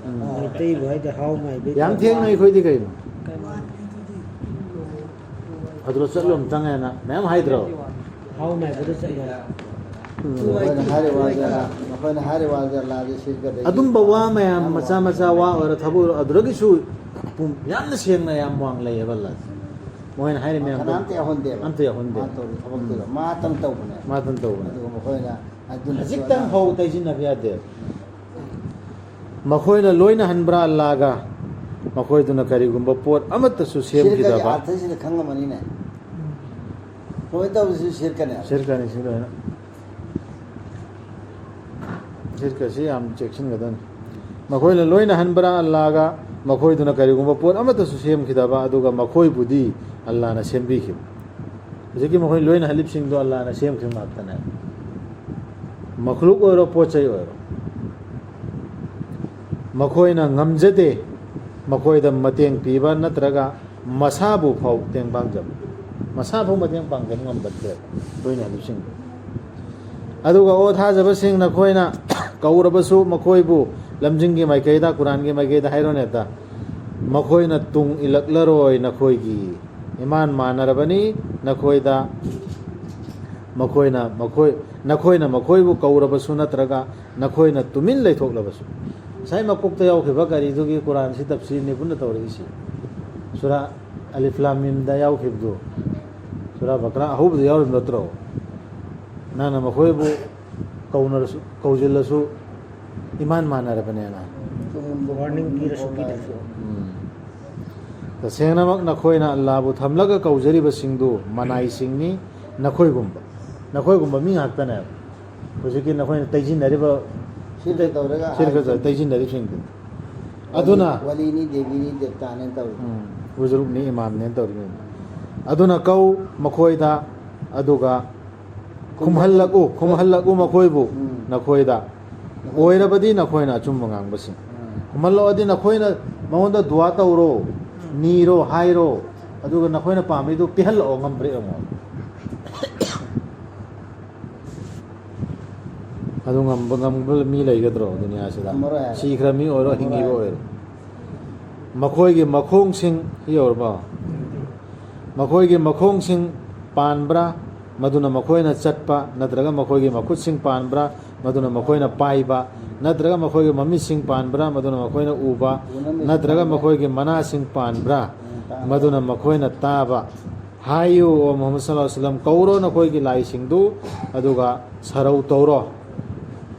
ꯎꯝ꯫ ꯃꯩꯇꯩꯕꯨ ꯍꯥꯏꯗꯤ ꯍꯥꯎ ꯃꯥꯏꯕꯩ ꯌꯥꯝ ꯇꯥꯏꯞ꯫ ꯊꯦꯡꯅ ꯑꯩꯈꯣꯏꯗꯤ ꯀꯩꯅꯣ? ꯑꯗꯨꯗ ꯆꯠꯂꯨ ꯑꯝꯇꯪ ꯍꯥꯏꯅ ꯃꯌꯥꯝ ꯍꯥꯏꯗ꯭ꯔꯣ? ꯍꯥꯎ ꯃꯥꯏꯕꯗ ꯆꯠꯂꯣ꯫ ꯎꯝ꯫ ꯃꯈꯣꯏꯅ ꯍꯥꯏꯔꯤꯕ ꯋꯥꯁꯦ, ꯃꯈꯣꯏꯅ ꯍꯥꯏꯔꯤꯕ ꯋꯥꯁꯦ ꯑꯜꯂꯥꯗꯤ ꯁꯤꯔꯀꯗꯒꯤ ꯑꯗꯨꯝꯕ ꯋꯥ ꯃꯌꯥꯝ ꯌꯥꯝ ꯃꯆꯥ ꯋꯥꯡ-, ꯃꯆꯥ ꯋꯥ ꯑꯣꯏꯔꯣ, ꯊꯕꯛ ꯑꯣꯏꯔꯣ, ꯑꯗꯨꯗꯒꯤꯁꯨ ꯄꯨꯝ-, ꯌꯥꯝꯅ ꯁꯦꯡꯅ ꯌꯥꯝ ꯋꯥꯡ ꯂꯩꯌꯦꯕ ꯑꯜꯂꯥꯁꯦ꯫ ꯃꯣꯏꯅ ꯍꯥꯏꯔꯤ ꯃꯌꯥꯝꯗꯣ ꯀꯅꯥꯝꯇ ꯌꯥꯎꯍꯟꯗꯦꯕ꯫ ꯑꯝꯇ ꯌꯥꯎꯍꯟꯗꯦ꯫ ꯃꯥ ꯇꯧꯔꯤ ꯊꯕꯛꯇꯨꯗ ꯎꯝ꯫ ꯃꯥ ꯑꯇꯪ ꯇꯧꯕꯅꯦ꯫ ꯃꯥ ꯑꯇꯪ ꯇꯧꯕꯅꯦ꯫ ꯑꯗꯨꯒ ꯃꯈꯣꯏꯅ ꯑꯗꯨꯅꯁꯨ ꯈꯖꯤꯛꯇꯪ ꯑꯅꯥ-, ꯐꯥꯎ ꯇꯩꯁꯤꯟꯅꯕ ꯌꯥꯗꯦ꯫ ꯃꯈꯣꯏꯅ ꯂꯣꯏꯅ ꯍꯟꯕ꯭ꯔꯥ ꯑꯜꯂꯥꯒ? ꯃꯈꯣꯏꯗꯨꯅ ꯀꯔꯤꯒꯨꯝꯕ ꯄꯣꯠ ꯑꯃꯠꯇꯁꯨ ꯁꯤꯔꯀꯒꯤ ꯁꯦꯝꯈꯤꯗꯕ꯫ ꯑꯥꯔꯊꯁꯤꯗ ꯈꯪꯉꯝꯃꯅꯤꯅꯦ꯫ ꯁꯨꯃꯥꯏꯅ ꯇꯧꯕꯁꯤ ꯁꯤꯔꯀꯅꯦ꯫ ꯁꯤꯔꯀꯅꯤ, ꯁꯤ ꯂꯣꯏꯅ꯫ ꯁꯤꯔꯀꯁꯤ ꯌꯥꯝ ꯆꯦꯛꯁꯤꯟꯒꯗꯕꯅꯤ꯫ ꯃꯈꯣꯏꯅ ꯂꯣꯏꯅ ꯍꯟꯕ꯭ꯔꯥ ꯑꯜꯂꯥꯒ? ꯃꯈꯣꯏꯗꯨꯅ ꯀꯔꯤꯒꯨꯝꯕ ꯄꯣꯠ ꯑꯃꯠꯇꯁꯨ ꯁꯦꯝꯈꯤꯗꯕ, ꯑꯗꯨꯒ ꯃꯈꯣꯏꯕꯨꯗꯤ ꯑꯜꯂꯥꯅ ꯁꯦꯝꯕꯤꯈꯤꯕ꯫ ꯍꯧꯖꯤꯛꯀꯤ ꯃꯈꯣꯏ ꯂꯣꯏꯅ ꯍꯜꯂꯤꯕꯁꯤꯡꯗꯣ ꯑꯜꯂꯥꯅ ꯁꯦꯝꯈꯤꯕ ꯉꯥꯛꯇꯅꯦ꯫ ꯃꯈꯂꯨꯛ ꯑꯣꯏꯔꯣ, ꯄꯣꯠ ꯆꯩ ꯑꯣꯏꯔꯣ, ꯃꯈꯣꯏꯅ ꯉꯝꯖꯗꯦ ꯃꯈꯣꯏꯗ ꯃꯇꯦꯡ ꯄꯤꯕ ꯅꯠꯇ꯭ꯔꯒ ꯃꯁꯥꯕꯨ ꯐꯥꯎ ꯃꯇꯦꯡ ꯄꯥꯡꯖꯕ, ꯃꯁꯥ ꯐꯥꯎ ꯃꯇꯦꯡ ꯄꯥꯡꯖꯕ ꯉꯝꯕ ꯅꯠꯇꯦ ꯂꯣꯏꯅ ꯍꯜꯂꯤꯕꯁꯤꯡꯗꯣ꯫ ꯑꯗꯨꯒ ꯑꯣ ꯊꯥꯖꯕꯁꯤꯡ, ꯅꯈꯣꯏꯅ ꯀꯧꯔꯕꯁꯨ ꯃꯈꯣꯏꯕꯨ ꯂꯝꯖꯤꯡꯒꯤ ꯃꯥꯏꯀꯩꯗ, ꯀꯨꯔꯥꯟꯒꯤ ꯃꯥꯏꯀꯩꯗ ꯍꯥꯏꯔꯣꯅꯦ ꯍꯦꯛꯇ, ꯃꯈꯣꯏꯅ ꯇꯨꯡ ꯏꯜꯂꯛꯂꯔꯣꯏ ꯅꯈꯣꯏꯒꯤ꯫ ꯏꯃꯥꯟ ꯃꯥꯟꯅꯔꯕꯅꯤ ꯅꯈꯣꯏꯗ, ꯃꯈꯣꯏꯅ ꯃꯈꯣꯏ, ꯅꯈꯣꯏꯅ ꯃꯈꯣꯏꯕꯨ ꯀꯧꯔꯕꯁꯨ ꯅꯠꯇ꯭ꯔꯒ ꯅꯈꯣꯏꯅ ꯇꯨꯃꯤꯟ ꯂꯩꯊꯣꯛꯂꯕꯁꯨ꯫ ꯉꯁꯥꯏ ꯃꯀꯣꯛꯇ ꯌꯥꯎꯈꯤꯕ ꯀꯔꯤꯗꯨꯒꯤ ꯀꯨꯔꯥꯟꯁꯤ ꯇꯞꯁꯤꯅꯤ ꯄꯨꯟꯅ ꯇꯧꯔꯛꯏꯁꯤ꯫ ꯁꯨꯔꯥ ꯑꯂꯤꯐ ꯂꯥꯝ ꯃꯤꯝꯗ ꯌꯥꯎꯈꯤꯕꯗꯨ, ꯁꯨꯔꯥ ꯕꯀꯔꯥ ꯑꯍꯧꯕꯗ ꯌꯥꯎꯔꯤꯕ ꯅꯠꯇ꯭ꯔꯣ? ꯅꯪꯅ ꯃꯈꯣꯏꯕꯨ ꯀꯧꯅꯔꯁꯨ, ꯀꯧꯁꯤꯜꯂꯁꯨ ꯏꯃꯥꯟ ꯃꯥꯟꯅꯔꯕꯅꯦꯅ꯫ ꯋꯥꯔꯅꯤꯡ ꯄꯤꯔꯁꯨ ꯄꯤꯗ꯭ꯔꯁꯨ꯫ ꯎꯝ꯫ ꯇꯁꯦꯡꯅꯃꯛ ꯅꯈꯣꯏꯅ ꯑꯜꯂꯥꯕꯨ ꯊꯝꯂꯒ ꯀꯧꯖꯔꯤꯕꯁꯤꯡꯗꯨ ꯃꯅꯥꯏꯁꯤꯡꯅꯤ, ꯅꯈꯣꯏꯒꯨꯝꯕ, ꯅꯈꯣꯏꯒꯨꯝꯕ ꯃꯤ ꯉꯥꯛꯇꯅꯦꯕ꯫ ꯍꯧꯖꯤꯛꯀꯤ ꯅꯈꯣꯏꯅ ꯇꯩꯁꯤꯟꯅꯔꯤꯕ, ꯁꯤꯔꯀ ꯇꯧꯔꯒ ꯁꯤꯔꯀ ꯍꯥꯏꯁꯤꯅꯤ꯫ ꯇꯩꯁꯤꯟꯅꯔꯤꯕꯁꯤꯡꯗꯨ꯫ ꯑꯗꯨꯅ ꯋꯥꯂꯤꯅꯤ, ꯗꯦꯕꯤꯅꯤ, ꯗꯦꯕꯇꯥꯅꯦꯅ ꯇꯧꯔꯤ꯫ ꯎꯝ, ꯎꯖ꯭ꯔꯨꯛꯅꯤ, ꯏꯃꯥꯝꯅꯦꯅ ꯇꯧꯔꯤ꯫ ꯑꯗꯨꯅ ꯀꯧ ꯃꯈꯣꯏꯗ, ꯑꯗꯨꯒ ꯈꯨꯝꯍꯜꯂꯛꯎ, ꯈꯨꯝꯍꯜꯂꯛꯎ ꯃꯈꯣꯏꯕꯨ ꯎꯝ꯫ ꯅꯈꯣꯏꯗ꯫ ꯑꯣꯏꯔꯕꯗꯤ ꯅꯈꯣꯏꯅ ꯑꯆꯨꯝꯕ ꯉꯥꯡꯕꯁꯤꯡ꯫ ꯎꯝ꯫ ꯈꯨꯝꯍꯜꯂꯛꯑꯗꯤ ꯅꯈꯣꯏꯅ ꯃꯉꯣꯟꯗ ꯗꯨꯋꯥ ꯇꯧꯔꯣ, ꯅꯤꯔꯣ, ꯍꯥꯏꯔꯣ, ꯑꯗꯨꯒ ꯅꯈꯣꯏꯅ ꯄꯥꯝꯃꯤꯗꯨ ꯄꯤꯍꯜꯂꯛꯑꯣ, ꯉꯝꯕ꯭ꯔꯥ ꯌꯦꯡꯉꯣ꯫ ꯑꯗꯨ ꯉꯝꯕ, ꯉꯝꯕ ꯃꯤ ꯂꯩꯒꯗ꯭ꯔꯣ ꯗꯨꯅꯤꯌꯥꯁꯤꯗ? ꯉꯝꯃꯔꯣꯏ ꯍꯥꯏꯕ꯫ ꯁꯤꯈ꯭ꯔ ꯃꯤ ꯑꯣꯏꯔꯣ, ꯉꯝꯃꯔꯣꯏ ꯍꯤꯡꯉꯤꯕ ꯍꯥꯏꯕ꯫ ꯑꯣꯏꯔꯣ꯫ ꯃꯈꯣꯏꯒꯤ ꯃꯈꯣꯡꯁꯤꯡ, ꯁꯤ ꯌꯧꯔꯕꯣ? ꯃꯈꯣꯏꯒꯤ ꯃꯈꯣꯡꯁꯤꯡ ꯄꯥꯟꯕ꯭ꯔꯥ, ꯃꯗꯨꯅ ꯃꯈꯣꯏꯅ ꯆꯠꯄ, ꯅꯠꯇ꯭ꯔꯒ ꯃꯈꯣꯏꯒꯤ ꯃꯈꯨꯠꯁꯤꯡ ꯄꯥꯟꯕ꯭ꯔꯥ, ꯃꯗꯨꯅ ꯃꯈꯣꯏꯅ ꯄꯥꯏꯕ, ꯅꯠꯇ꯭ꯔꯒ ꯃꯈꯣꯏꯒꯤ ꯃꯃꯤꯠꯁꯤꯡ ꯄꯥꯟꯕ꯭ꯔꯥ, ꯃꯗꯨꯅ ꯃꯈꯣꯏꯅ ꯎꯕ, ꯅꯠꯇ꯭ꯔꯒ ꯃꯈꯣꯏꯒꯤ ꯃꯅꯥꯁꯤꯡ ꯄꯥꯟꯕ꯭ꯔꯥ, ꯃꯗꯨꯅ ꯃꯈꯣꯏꯅ ꯇꯥꯕ? ꯍꯥꯏꯌꯨ, ꯑꯣ ꯃꯨꯍꯝꯃꯗ ꯁꯜꯂꯜꯂꯥꯍꯨ ꯑꯂꯩꯍꯤ ꯋꯥꯁꯜꯂꯝ, ꯀꯧꯔꯣ ꯅꯈꯣꯏꯒꯤ ꯂꯥꯏꯁꯤꯡꯗꯨ, ꯑꯗꯨꯒ ꯁꯔꯧ ꯇꯧꯔꯣ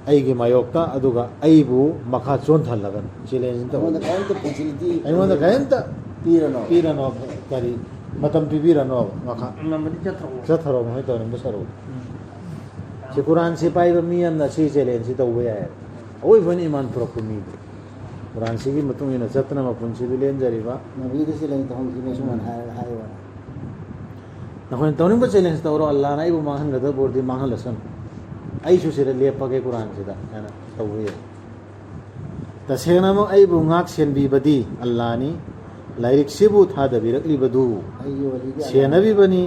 ꯑꯩꯒꯤ ꯃꯥꯌꯣꯛꯇ, ꯑꯗꯨꯒ ꯑꯩꯕꯨ ꯃꯈꯥ ꯆꯣꯟꯊꯍꯜꯂꯒꯅꯨ꯫ ꯆꯦꯂꯦꯟꯖ ꯇꯧꯔꯣ꯫ ꯑꯩꯉꯣꯟꯗ ꯀꯔꯤꯝꯇ ꯐꯦꯁꯤꯂꯤꯇꯤ ꯑꯩꯉꯣꯟꯗ ꯀꯔꯤꯝꯇ ꯄꯤꯔꯅꯣ꯫ ꯄꯤꯔꯅꯣ, ꯀꯔꯤ ꯃꯇꯝ ꯄꯤꯕꯤꯔꯅꯣ, ꯃꯈꯥ ꯉꯝꯃꯗꯤ ꯆꯠꯊꯔꯛꯑꯣ꯫ ꯆꯠꯊꯔꯣ, ꯃꯈꯣꯏ ꯇꯧꯅꯤꯡꯕ ꯁꯔꯧ꯫ ꯁꯤ ꯀꯨꯔꯥꯟꯁꯤ ꯄꯥꯏꯕ ꯃꯤ ꯑꯃꯅ ꯁꯤ ꯆꯦꯂꯦꯟꯖꯁꯤ ꯇꯧꯕ ꯌꯥꯏ꯫ ꯑꯋꯣꯏꯕ ꯑꯣꯏꯅ ꯏꯃꯥꯟ ꯄꯨꯔꯛꯄ ꯃꯤꯗꯨ꯫ ꯀꯨꯔꯥꯟꯁꯤꯒꯤ ꯃꯇꯨꯡ ꯏꯟꯅ ꯆꯠꯇꯅ ꯃꯄꯨꯟꯁꯤꯗꯨ ꯂꯦꯟꯖꯔꯤꯕ꯫ ꯅꯕꯤꯗ ꯆꯦꯂꯦꯟꯖ ꯇꯧꯍꯟꯈꯤꯕꯅꯤ ꯁꯨꯃꯥꯏꯅ ꯍꯥꯏꯔꯒ ꯍꯥꯏꯌꯣꯅ꯫ ꯅꯈꯣꯏꯅ ꯇꯧꯅꯤꯡꯕ ꯆꯦꯂꯦꯟꯖ ꯇꯧꯔꯣ, ꯑꯜꯂꯥꯅ ꯑꯩꯕꯨ ꯃꯥꯡꯍꯟꯒꯗꯕ ꯑꯣꯏꯔꯗꯤ ꯃꯥꯡꯍꯜꯂꯁꯅꯨ, ꯑꯩꯁꯨ ꯁꯤꯗ ꯂꯦꯞꯄꯒꯦ ꯀꯨꯔꯥꯟꯁꯤꯗ ꯍꯥꯏꯅ ꯇꯧꯕ ꯌꯥꯏ꯫ ꯇꯁꯦꯡꯅꯃꯛ ꯑꯩꯕꯨ ꯉꯥꯛ ꯁꯦꯟꯕꯤꯕꯗꯤ ꯑꯜꯂꯥꯅꯤ꯫ ꯂꯥꯏꯔꯤꯛꯁꯤꯕꯨ ꯊꯥꯗꯕꯤꯔꯛꯂꯤꯕꯗꯨ ꯑꯩꯒꯤ ꯋꯥꯔꯤꯗꯤ ꯑꯜꯂꯥꯅꯤ꯫ ꯁꯦꯟꯅꯕꯤꯕꯅꯤ꯫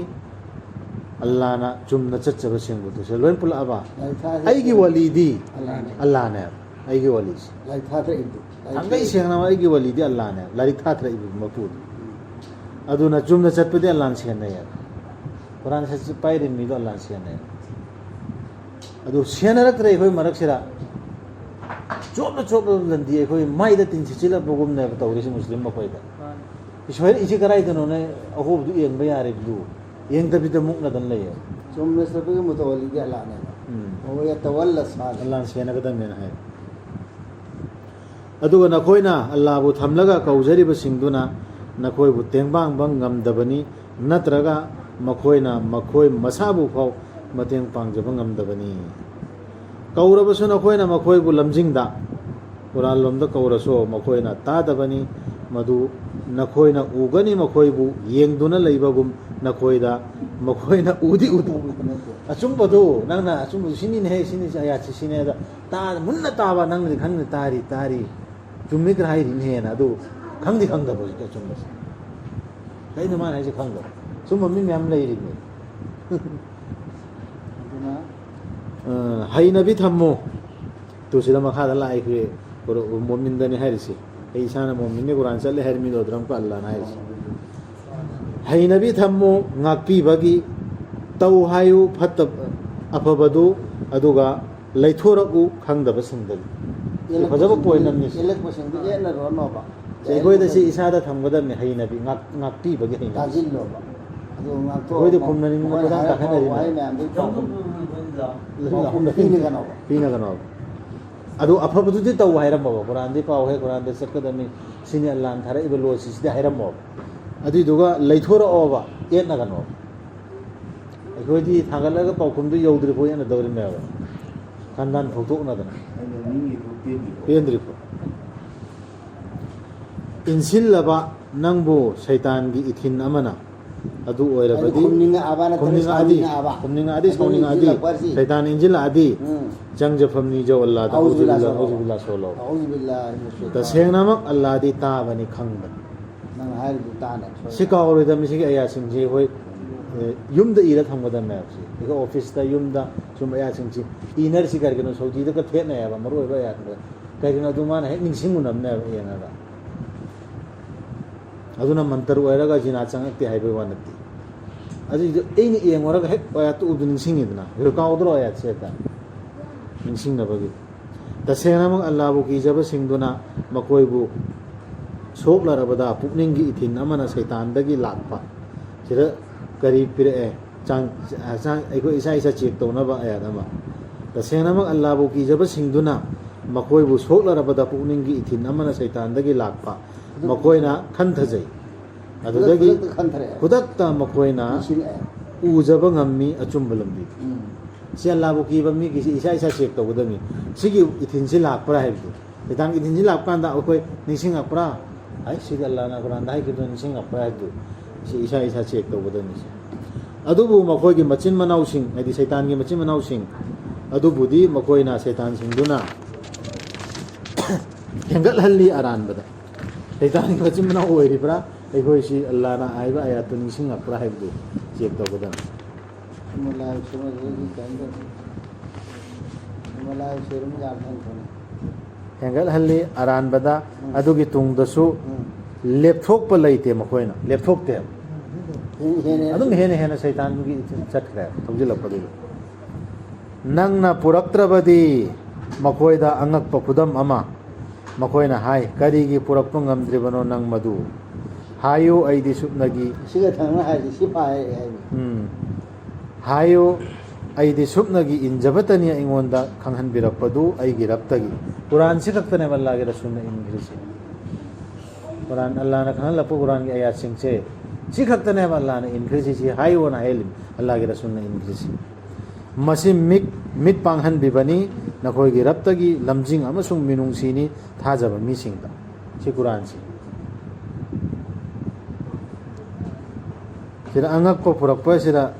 ꯑꯜꯂꯥꯅ ꯆꯨꯝꯅ ꯆꯠꯆꯕꯁꯤꯡꯕꯨ ꯇꯨꯁꯦ ꯂꯣꯏ ꯄꯨꯜꯂꯛꯑꯕ? ꯂꯥꯏꯔꯤꯛ ꯊꯥꯗꯕꯤꯔꯛꯂꯤꯕꯗꯨ ꯑꯩꯒꯤ ꯋꯥꯂꯤꯗꯤ ꯑꯜꯂꯥꯅꯤ꯫ ꯑꯜꯂꯥꯅꯦ꯫ ꯑꯩꯒꯤ ꯋꯥꯂꯤꯁꯦ ꯂꯥꯏꯔꯤꯛ ꯊꯥꯗꯔꯛꯏꯕꯗꯨ꯫ ꯊꯥꯡꯒꯩ ꯁꯦꯡꯅꯃꯛ ꯑꯩꯒꯤ ꯋꯥꯂꯤꯗꯤ ꯑꯜꯂꯥꯅꯦ, ꯂꯥꯏꯔꯤꯛ ꯊꯥꯊꯔꯛꯏꯕ ꯃꯄꯨꯗꯤ꯫ ꯑꯗꯨꯅ ꯆꯨꯝꯅ ꯆꯠꯄꯗꯤ ꯑꯜꯂꯥꯅ ꯁꯦꯟꯅꯩ꯫ ꯀꯨꯔꯥꯟ ꯁꯠ ꯄꯥꯏꯔꯤꯕ ꯃꯤꯗꯣ ꯑꯜꯂꯥꯅ ꯁꯦꯟꯅꯩ꯫ ꯑꯗꯨ ꯁꯦꯟꯅꯔꯛꯇ꯭ꯔꯦ ꯑꯩꯈꯣꯏ ꯃꯔꯛꯁꯤꯗ꯫ ꯆꯣꯞꯅ ꯆꯣꯞꯅ ꯂꯟꯗꯤ ꯑꯩꯈꯣꯏ ꯃꯥꯏꯗ ꯇꯤꯟ ꯁꯤꯠꯆꯤꯜꯂꯛꯄꯒꯨꯝꯅꯦꯕ ꯇꯧꯔꯤꯁꯦ ꯃꯨꯁꯂꯤꯝ ꯃꯈꯣꯏꯗ꯫ ꯃꯥꯅꯤ꯫ ꯏꯁꯣꯔ ꯏꯁꯤ ꯀꯗꯥꯏꯗꯅꯣꯅꯦ ꯑꯍꯣꯕꯗꯨ ꯌꯦꯡꯕ ꯌꯥꯔꯤꯕꯗꯨ? ꯌꯦꯡꯗꯕꯤꯗ ꯃꯨꯛꯅꯗꯅ ꯂꯩꯌꯦ꯫ ꯆꯨꯝꯅ ꯆꯠꯄꯒꯤ ꯃꯨꯇꯋꯜꯂꯤꯗꯤ ꯑꯜꯂꯥꯅꯦꯕ꯫ ꯎꯝ꯫ وهو يتولى الصالح. ꯑꯜꯂꯥꯅ ꯁꯦꯟꯅꯒꯗꯕꯅꯦꯅ ꯍꯥꯏ꯫ ꯑꯗꯨꯒ ꯅꯈꯣꯏꯅ ꯑꯜꯂꯥꯕꯨ ꯊꯝꯂꯒ ꯀꯧꯖꯔꯤꯕꯁꯤꯡꯗꯨꯅ ꯅꯈꯣꯏꯕꯨ ꯇꯦꯡꯕꯥꯡꯕ ꯉꯝꯗꯕꯅꯤ, ꯅꯠꯇ꯭ꯔꯒ ꯃꯈꯣꯏꯅ ꯃꯈꯣꯏ ꯃꯁꯥꯕꯨ ꯐꯥꯎ ꯃꯇꯦꯡ ꯄꯥꯡꯖꯕ ꯉꯝꯗꯕꯅꯤ꯫ ꯀꯧꯔꯕꯁꯨ ꯅꯈꯣꯏꯅ ꯃꯈꯣꯏꯕꯨ ꯂꯝꯖꯤꯡꯗ, ꯀꯨꯔꯥꯟ ꯂꯣꯝꯗ ꯀꯧꯔꯁꯨ ꯃꯈꯣꯏꯅ ꯇꯥꯗꯕꯅꯤ꯫ ꯃꯗꯨ ꯅꯈꯣꯏꯅ ꯎꯒꯅꯤ, ꯃꯈꯣꯏꯕꯨ ꯌꯦꯡꯗꯨꯅ ꯂꯩꯕꯒꯨꯝ ꯅꯈꯣꯏꯗ ꯃꯈꯣꯏꯅ ꯎꯗꯤ ꯎꯗꯦ꯫ ꯑꯆꯨꯝꯕꯗꯨ ꯅꯪꯅ ꯑꯆꯨꯝꯕꯗꯨ ꯁꯤꯅꯤꯅꯦꯍꯦ, ꯁꯤꯅꯤ ꯑꯌꯥꯠꯁꯤ ꯁꯤꯅꯦ, ꯑꯗ ꯇꯥ-, ꯃꯨꯟꯅ ꯇꯥꯕ ꯅꯪꯅꯗꯤ ꯈꯪꯅ ꯇꯥꯔꯤ, ꯇꯥꯔꯤ꯫ ꯆꯨꯝꯃꯤꯗ꯭ꯔꯥ ꯍꯥꯏꯔꯤꯅꯦꯅ, ꯑꯗꯨ ꯈꯪꯗꯤ ꯈꯪꯗꯕ ꯍꯧꯖꯤꯛꯇ ꯑꯆꯨꯝꯕꯁꯦ꯫ ꯀꯩꯅꯣ ꯃꯥꯅ ꯍꯥꯏꯁꯦ ꯈꯪꯗꯕ? ꯁꯨꯝꯕ ꯃꯤ ꯃꯌꯥꯝ ꯂꯩꯔꯤꯅꯦ꯫ ꯑꯗꯨꯅ ꯑ, ꯍꯩꯅꯕꯤ ꯊꯝꯃꯨ꯫ ꯇꯨ ꯁꯤꯗ ꯃꯈꯥꯗ ꯂꯥꯛꯏ, ꯑꯩꯈꯣꯏ ꯀꯣꯔꯣ-, ꯃꯣꯃꯤꯟꯗꯅꯤ ꯍꯥꯏꯔꯤꯁꯦ꯫ ꯑꯩ ꯏꯁꯥꯅ ꯃꯣꯃꯤꯟꯅꯤ, ꯀꯨꯔꯥꯟ ꯆꯠꯂꯦ ꯍꯥꯏꯔꯤ ꯃꯤꯗꯣ ꯑꯗꯨꯝ ꯑꯜꯂꯥꯅ ꯍꯥꯏꯔꯤꯁꯦ꯫ ꯍꯩꯅꯕꯤ ꯊꯝꯃꯨ, ꯉꯥꯛꯄꯤꯕꯒꯤ ꯇꯧ ꯍꯥꯏꯌꯨ, ꯐꯠꯇ-, ꯑꯐꯕꯗꯨ, ꯑꯗꯨꯒ ꯂꯩꯊꯣꯔꯛꯎ ꯈꯪꯗꯕꯁꯤꯡꯗꯒꯤ꯫ ꯁꯤ ꯐꯖꯕ ꯄꯣꯏꯟ ꯑꯃꯅꯤ ꯁꯤ꯫ ꯌꯦꯜꯂꯛꯄꯁꯤꯡꯗꯨ ꯌꯦꯠꯅꯔꯨꯔꯅꯣꯕ꯫ ꯁꯤ ꯑꯩꯈꯣꯏꯗ ꯁꯤ ꯏꯁꯥꯗ ꯊꯝꯒꯗꯕꯅꯤ, ꯍꯩꯅꯕꯤ, ꯉꯥꯛ-, ꯉꯥꯛꯄꯤꯕꯒꯤ ꯍꯩꯅꯕꯤ꯫ ꯇꯥꯁꯤꯜꯂꯣꯕ꯫ ꯑꯗꯨ ꯉꯥꯛꯊꯣꯛꯑꯣ꯫ ꯑꯩꯈꯣꯏꯗꯤ ꯈꯨꯝꯅꯅꯤꯡꯕ ꯃꯈꯣꯏꯅ ꯈꯨꯗꯥꯡ ꯍꯥꯏꯔꯛꯄ ꯀꯥꯈꯠꯅꯔꯤꯕ꯫ ꯋꯥꯍꯩ ꯃꯌꯥꯝꯗꯨꯒꯤ ꯄꯥꯎꯈꯨꯝ ꯄꯤꯅꯒꯅꯣꯕ꯫ ꯄꯤꯅꯒꯅꯣꯕ꯫ ꯑꯗꯨ ꯑꯐꯕꯗꯨꯗꯤ ꯇꯧ ꯍꯥꯏꯔꯝꯃꯕ, ꯀꯨꯔꯥꯟꯗꯤ ꯄꯥꯎ ꯍꯦ, ꯀꯨꯔꯥꯟꯗ ꯆꯠꯀꯗꯕꯅꯤ, ꯁꯤꯅꯤ ꯑꯜꯂꯥꯅ ꯊꯥꯔꯛꯏꯕ ꯂꯣꯁꯤ, ꯁꯤꯗꯤ ꯍꯥꯏꯔꯝꯃꯣꯕ꯫ ꯑꯗꯨꯏꯗꯨꯒ ꯂꯩꯊꯣꯔꯛꯑꯣꯕ, ꯌꯦꯠꯅꯒꯅꯣꯕ꯫ ꯑꯩꯈꯣꯏꯗꯤ ꯊꯥꯡꯒꯠꯂꯒ ꯄꯥꯎꯈꯨꯝꯗꯨ ꯌꯧꯗ꯭ꯔꯤꯐꯥꯎ ꯌꯦꯠꯅꯗꯧꯔꯤꯃꯦꯕ꯫ ꯈꯟꯗꯥꯟ ꯐꯨꯛꯇꯣꯛꯅꯗꯅ꯫ ꯑꯩꯅ ꯅꯤꯡꯉꯤꯗꯨ ꯄꯦꯟꯗ꯭ꯔꯤꯕꯣ? ꯄꯦꯟꯗ꯭ꯔꯤꯐꯥꯎ꯫ ꯏꯟꯁꯤꯜꯂꯕ ꯅꯪꯕꯨ ꯁꯩꯇꯥꯟꯒꯤ ꯏꯊꯤꯟ ꯑꯃꯅ ꯑꯗꯨ ꯑꯣꯏꯔꯕꯗꯤ ꯑꯗꯨ ꯈꯨꯝꯅꯤꯡꯉꯛꯑꯕ ꯅꯠꯇ꯭ꯔꯒ ꯈꯨꯝꯅꯤꯡꯉꯛꯑꯗꯤ, ꯁꯥꯎꯅꯤꯡꯉꯛꯑꯕ? ꯈꯨꯝꯅꯤꯡꯉꯛꯑꯗꯤ, ꯑꯗꯨ ꯁꯥꯎꯅꯤꯡꯉꯛꯑꯗꯤ, ꯏꯟꯖꯤꯜꯂꯛꯄ ꯍꯥꯏꯁꯤ? ꯁꯩꯇꯥꯟ ꯏꯟꯖꯤꯜꯂꯛꯑꯗꯤ ꯎꯝ꯫ ꯆꯪꯖꯐꯝꯅꯤ ꯖꯧ ꯑꯜꯂꯥꯗ, ꯑꯧꯖꯨ ꯕꯤꯜꯂꯥ ꯑꯧꯖꯨ ꯁꯣꯜꯂꯣ꯫ ꯕꯤꯜꯂꯥ ꯁꯣꯜꯂꯣ꯫ ꯑꯧꯖꯨ ꯕꯤꯜꯂꯥ ꯍꯥꯏꯅ ꯁꯣꯏ-, ꯇꯁꯦꯡꯅꯃꯛ ꯑꯜꯂꯥꯗꯤ ꯇꯥꯕꯅꯤ, ꯈꯪꯕꯅꯤ꯫ ꯅꯪ ꯍꯥꯏꯔꯤꯗꯨ ꯇꯥꯅꯦ, ꯁꯣꯏ-, ꯁꯤ ꯀꯥꯎꯔꯣꯏꯗꯕꯅꯤ꯫ ꯁꯤꯒꯤ ꯑꯌꯥꯁꯤꯡꯁꯤ ꯑꯩꯈꯣꯏ, ꯑꯦ, ꯌꯨꯝꯗ ꯏꯔ ꯊꯝꯒꯗꯕꯅꯦꯕ꯫ ꯁꯤ ꯑꯩꯈꯣꯏ ꯑꯣꯐꯤꯁꯇ, ꯌꯨꯝꯗ ꯁꯨꯝ ꯑꯌꯥꯁꯤꯡꯁꯤ ꯏꯅꯔꯤꯁꯤ ꯀꯔꯤꯒꯤꯅꯣ? ꯁꯧꯗꯤꯗꯒ ꯊꯦꯠꯅꯩꯌꯦꯕ, ꯃꯔꯨ ꯑꯣꯏꯕ ꯑꯌꯥꯁꯤꯡꯗ꯫ ꯀꯩꯒꯤꯅꯣ? ꯑꯗꯨ ꯃꯥꯅ ꯍꯦꯛ ꯅꯤꯡꯁꯤꯡꯉꯨꯅꯕꯅꯦꯕ ꯌꯦꯡꯉꯒ꯫ ꯑꯗꯨꯅ ꯃꯟꯇꯔ ꯑꯣꯏꯔꯒ ꯖꯤꯅꯥ ꯆꯪꯉꯛꯇꯦ ꯍꯥꯏꯕꯒꯤ ꯋꯥ ꯅꯠꯇꯦ꯫ ꯑꯗꯨꯏꯗꯣ ꯑꯩꯅ ꯌꯦꯡꯉꯨꯔꯒ ꯍꯦꯛ ꯑꯌꯥꯠꯇꯨ ꯎꯕꯗ ꯅꯤꯡꯁꯤꯡꯉꯤꯗꯅ, ꯍꯦꯛ ꯀꯥꯎꯗ꯭ꯔꯣ ꯑꯌꯥꯠꯁꯦ ꯍꯦꯛꯇ? ꯅꯤꯡꯁꯤꯡꯅꯕꯒꯤ꯫ ꯇꯁꯦꯡꯅꯃꯛ ꯑꯜꯂꯥꯕꯨ ꯀꯤꯖꯕꯁꯤꯡꯗꯨꯅ ꯃꯈꯣꯏꯕꯨ ꯁꯣꯛꯂꯔꯕꯗ ꯄꯨꯛꯅꯤꯡꯒꯤ ꯏꯊꯤꯟ ꯑꯃꯅ ꯁꯩꯇꯥꯟꯗꯒꯤ ꯂꯥꯛꯄ꯫ ꯁꯤꯗ ꯀꯔꯤ ꯄꯤꯔꯛꯑꯦ? ꯆꯥꯡ-, ꯍꯛꯆꯥꯡ ꯑꯩꯈꯣꯏ ꯏꯁꯥ ꯏꯁꯥ ꯆꯦꯛ ꯇꯧꯅꯕ ꯑꯌꯥꯠ ꯑꯃ꯫ ꯇꯁꯦꯡꯅꯃꯛ ꯑꯜꯂꯥꯕꯨ ꯀꯤꯖꯕꯁꯤꯡꯗꯨꯅ ꯃꯈꯣꯏꯕꯨ ꯁꯣꯛꯂꯔꯕꯗ ꯄꯨꯛꯅꯤꯡꯒꯤ ꯏꯊꯤꯟ ꯑꯃꯅ ꯁꯩꯇꯥꯟꯗꯒꯤ ꯂꯥꯛꯄ꯫ ꯃꯈꯣꯏꯅ ꯈꯟꯊꯖꯩ꯫ ꯑꯗꯨꯗꯒꯤ ꯈꯨꯗꯛꯇ ꯈꯟꯊꯔꯛꯑꯦ꯫ ꯈꯨꯗꯛꯇ ꯃꯈꯣꯏꯅ ꯅꯤꯡꯁꯤꯡꯉꯛꯑꯦ꯫ ꯎꯖꯕ ꯉꯝꯃꯤ ꯑꯆꯨꯝꯕ ꯂꯝꯕꯤ꯫ ꯎꯝ꯫ ꯁꯤ ꯑꯜꯂꯥꯕꯨ ꯀꯤꯕ ꯃꯤꯒꯤꯁꯤ ꯏꯁꯥ ꯏꯁꯥ ꯆꯦꯛ ꯇꯧꯒꯗꯕꯅꯤ꯫ ꯁꯤꯒꯤ ꯏꯊꯤꯟꯁꯤ ꯂꯥꯛꯄ꯭ꯔꯥ ꯍꯥꯏꯕꯗꯨ꯫ ꯁꯩꯇꯥꯟꯒꯤ ꯏꯊꯤꯟꯁꯤ ꯂꯥꯛꯄ ꯀꯥꯟꯗ ꯑꯩꯈꯣꯏ ꯅꯤꯡꯁꯤꯡꯉꯛꯄ꯭ꯔꯥ? ꯑꯩ ꯁꯤꯗꯤ ꯑꯜꯂꯥꯅ ꯀꯨꯔꯥꯟꯗ ꯍꯥꯏꯈꯤꯕꯗꯨ ꯅꯤꯡꯁꯤꯡꯉꯛꯄ꯭ꯔꯥ ꯍꯥꯏꯕꯗꯨ ꯁꯤ ꯏꯁꯥ ꯏꯁꯥ ꯆꯦꯛ ꯇꯧꯒꯗꯕꯅꯤ꯫ ꯑꯗꯨꯕꯨ ꯃꯈꯣꯏꯒꯤ ꯃꯆꯤꯟ ꯃꯅꯥꯎꯁꯤꯡ, ꯍꯥꯏꯗꯤ ꯁꯩꯇꯥꯟꯒꯤ ꯃꯆꯤꯟ ꯃꯅꯥꯎꯁꯤꯡ ꯑꯗꯨꯕꯨꯗꯤ ꯃꯈꯣꯏꯅ, ꯁꯩꯇꯥꯟꯁꯤꯡꯗꯨꯅ ꯍꯦꯟꯒꯠꯍꯜꯂꯤ ꯑꯔꯥꯟꯕꯗ꯫ ꯁꯩꯇꯥꯟꯒꯤ ꯃꯆꯤꯟ ꯃꯅꯥꯎ ꯑꯣꯏꯔꯤꯕ꯭ꯔꯥ? ꯑꯩꯈꯣꯏꯁꯤ ꯑꯜꯂꯥꯅ ꯍꯥꯏꯕ ꯑꯌꯥꯠꯇꯨ ꯅꯤꯡꯁꯤꯡꯉꯛꯄ꯭ꯔꯥ ꯍꯥꯏꯕꯗꯨ ꯆꯦꯛ ꯇꯧꯒꯗꯕꯅꯤ꯫ ꯃꯂꯥꯏ ꯁꯨꯔꯨꯝ ꯌꯥꯝ ꯍꯟꯊꯅ꯫ ꯍꯦꯟꯒꯠꯍꯜꯂꯤ ꯑꯔꯥꯟꯕꯗ꯫ ꯎꯝ꯫ ꯑꯗꯨꯒꯤ ꯇꯨꯡꯗꯁꯨ ꯎꯝ꯫ ꯂꯦꯞꯊꯣꯛꯄ ꯂꯩꯇꯦ ꯃꯈꯣꯏꯅ꯫ ꯂꯦꯞꯊꯣꯛꯇꯦ꯫ ꯍꯦꯟꯅ ꯍꯦꯟꯅ ꯑꯗꯨꯝ ꯍꯦꯟꯅ ꯍꯦꯟꯅ ꯁꯩꯇꯥꯟꯒꯤ ꯆꯠꯈ꯭ꯔꯦ, ꯊꯧꯖꯤꯜꯂꯛꯄꯗꯨꯗ꯫ ꯅꯪꯅ ꯄꯨꯔꯛꯇ꯭ꯔꯕꯗꯤ ꯃꯈꯣꯏꯗ ꯑꯉꯛꯄ ꯈꯨꯗꯝ ꯑꯃ꯫ ꯃꯈꯣꯏꯅ ꯍꯥꯏ, "ꯀꯔꯤꯒꯤ ꯄꯨꯔꯛꯄ ꯉꯝꯗ꯭ꯔꯤꯕꯅꯣ ꯅꯪ ꯃꯗꯨ?" ꯍꯥꯏꯌꯨ, ꯑꯩꯗꯤ ꯁꯨꯞꯅꯒꯤ ꯁꯤꯒ ꯊꯪꯅ ꯍꯥꯏꯔꯗꯤ ꯁꯤ ꯐꯥꯏ ꯍꯥꯏꯅꯤ꯫ ꯎꯝ꯫ ꯍꯥꯏꯌꯨ, ꯑꯩꯗꯤ ꯁꯨꯞꯅꯒꯤ ꯏꯟꯖꯕꯇꯅꯤ ꯑꯩꯉꯣꯟꯗ ꯈꯪꯍꯟꯕꯤꯔꯛꯄꯗꯨ ꯑꯩꯒꯤ ꯔꯕꯇꯒꯤ꯫ ꯀꯨꯔꯥꯟꯁꯤ ꯈꯛꯇꯅꯦꯕ ꯑꯜꯂꯥꯍꯒꯤ ꯔꯁꯨꯜꯅ ꯏꯟꯈ꯭ꯔꯤꯁꯤ꯫ ꯀꯨꯔꯥꯟ, ꯑꯜꯂꯥꯍꯅ ꯈꯪꯍꯜꯂꯛꯄ ꯀꯨꯔꯥꯟꯒꯤ ꯑꯌꯥꯠꯁꯤꯡꯁꯦ ꯁꯤ ꯈꯛꯇꯅꯦꯕ ꯑꯜꯂꯥꯍꯅ ꯏꯟꯈ꯭ꯔꯤꯁꯤ, ꯁꯤ ꯍꯥꯏꯌꯣꯅ ꯍꯥꯏꯍꯜꯂꯤ ꯑꯜꯂꯥꯍꯒꯤ ꯔꯁꯨꯜꯅ ꯏꯟꯈ꯭ꯔꯤꯁꯤ꯫ ꯃꯁꯤ ꯃꯤꯠ, ꯃꯤꯠ ꯄꯥꯡꯍꯟꯕꯤꯕꯅꯤ, ꯅꯈꯣꯏꯒꯤ ꯔꯕꯇꯒꯤ ꯂꯝꯖꯤꯡ ꯑꯃꯁꯨꯡ ꯃꯤꯅꯨꯡꯁꯤꯅꯤ ꯊꯥꯖꯕ ꯃꯤꯁꯤꯡꯗ꯫ ꯁꯤ ꯀꯨꯔꯥꯟꯁꯤ꯫ ꯁꯤꯗ ꯑꯉꯛꯄ ꯄꯨꯔꯛꯄ, ꯁꯤꯗ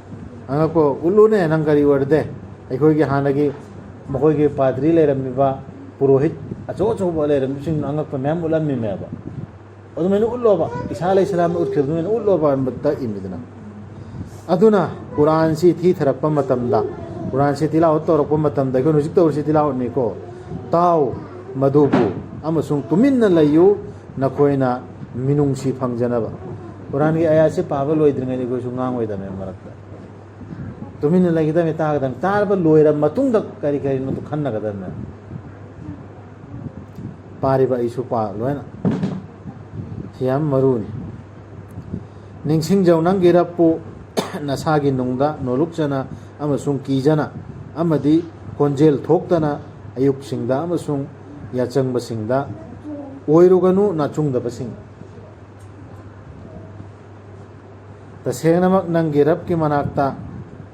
ꯑꯉꯛꯄ ꯎꯠꯂꯨꯅꯦ, ꯅꯪ ꯀꯔꯤ ꯑꯣꯏꯔꯗꯦ? ꯑꯩꯈꯣꯏꯒꯤ ꯍꯥꯟꯅꯒꯤ ꯃꯈꯣꯏꯒꯤ ꯄꯥꯗ꯭ꯔꯤ ꯂꯩꯔꯝꯃꯤꯕ, ꯄꯨꯔꯣꯍꯤꯠ ꯑꯆꯧ ꯑꯆꯧꯕ ꯂꯩꯔꯝꯃꯤꯕꯁꯤꯡ ꯑꯉꯛꯄ ꯃꯌꯥꯝ ꯎꯠꯂꯝꯃꯤꯃꯦꯕ꯫ ꯑꯗꯨꯃꯥꯏꯅ ꯎꯠꯂꯣꯕ, ꯏꯁꯥ ꯂꯩꯁꯂꯥꯝꯅ ꯎꯠꯈꯤꯕ ꯑꯗꯨꯃꯥꯏꯅ ꯎꯠꯂꯣꯕ ꯍꯥꯏꯕ ꯇꯛꯏꯃꯤꯗꯅ꯫ ꯑꯗꯨꯅ ꯀꯨꯔꯥꯟꯁꯤ ꯊꯤꯊꯔꯛꯄ ꯃꯇꯝꯗ, ꯀꯨꯔꯥꯟꯁꯤ ꯇꯤꯂꯥꯎ ꯇꯧꯔꯛꯄ ꯃꯇꯝꯗ, ꯑꯩꯈꯣꯏꯅ ꯍꯧꯖꯤꯛ ꯇꯧꯔꯤꯁꯤ ꯇꯤꯂꯥꯎꯅꯤꯀꯣ, ꯇꯥꯎ ꯃꯗꯨꯕꯨ, ꯑꯃꯁꯨꯡ ꯇꯨꯃꯤꯟꯅ ꯂꯩꯌꯨ, ꯅꯈꯣꯏꯅ ꯃꯤꯅꯨꯡꯁꯤ ꯐꯪꯖꯅꯕ꯫ ꯀꯨꯔꯥꯟꯒꯤ ꯑꯥꯌꯥꯠꯁꯤ ꯄꯥꯕ ꯂꯣꯏꯗ꯭ꯔꯤꯉꯩꯗ ꯑꯩꯈꯣꯏꯁꯨ ꯉꯥꯡꯉꯣꯏꯗꯕꯅꯦ ꯃꯔꯛꯇ꯫ ꯇꯨꯃꯤꯟꯅ ꯂꯩꯒꯗꯕꯅꯤ, ꯇꯥꯒꯗꯕꯅꯤ꯫ ꯇꯥꯔꯕ ꯂꯣꯏꯔꯕ ꯃꯇꯨꯡꯗ ꯀꯔꯤ ꯀꯔꯤꯅꯣꯗꯣ ꯈꯟꯅꯒꯗꯕꯅꯦ꯫ ꯄꯥꯔꯤꯕ ꯑꯩꯁꯨ ꯄꯥ ꯂꯣꯏꯅ꯫ ꯁꯤ ꯌꯥꯝ ꯃꯔꯨꯅꯤ꯫ ꯅꯤꯡꯁꯤꯡꯖꯧ, ꯅꯪꯒꯤ ꯔꯕꯄꯨ ꯅꯁꯥꯒꯤ ꯅꯨꯡꯗ ꯅꯣꯂꯨꯛꯆꯅ ꯑꯃꯁꯨꯡ ꯀꯤꯖꯅ ꯑꯃꯗꯤ ꯈꯣꯟꯖꯦꯜ ꯊꯣꯛꯇꯅ ꯑꯌꯨꯛꯁꯤꯡꯗ ꯑꯃꯁꯨꯡ ꯌꯥꯆꯪꯕꯁꯤꯡꯗ ꯑꯣꯏꯔꯨꯒꯅꯨ, ꯅꯥꯆꯨꯡꯗꯕꯁꯤꯡ꯫ ꯇꯁꯦꯡꯅꯃꯛ ꯅꯪꯒꯤ ꯔꯕꯀꯤ ꯃꯅꯥꯛꯇ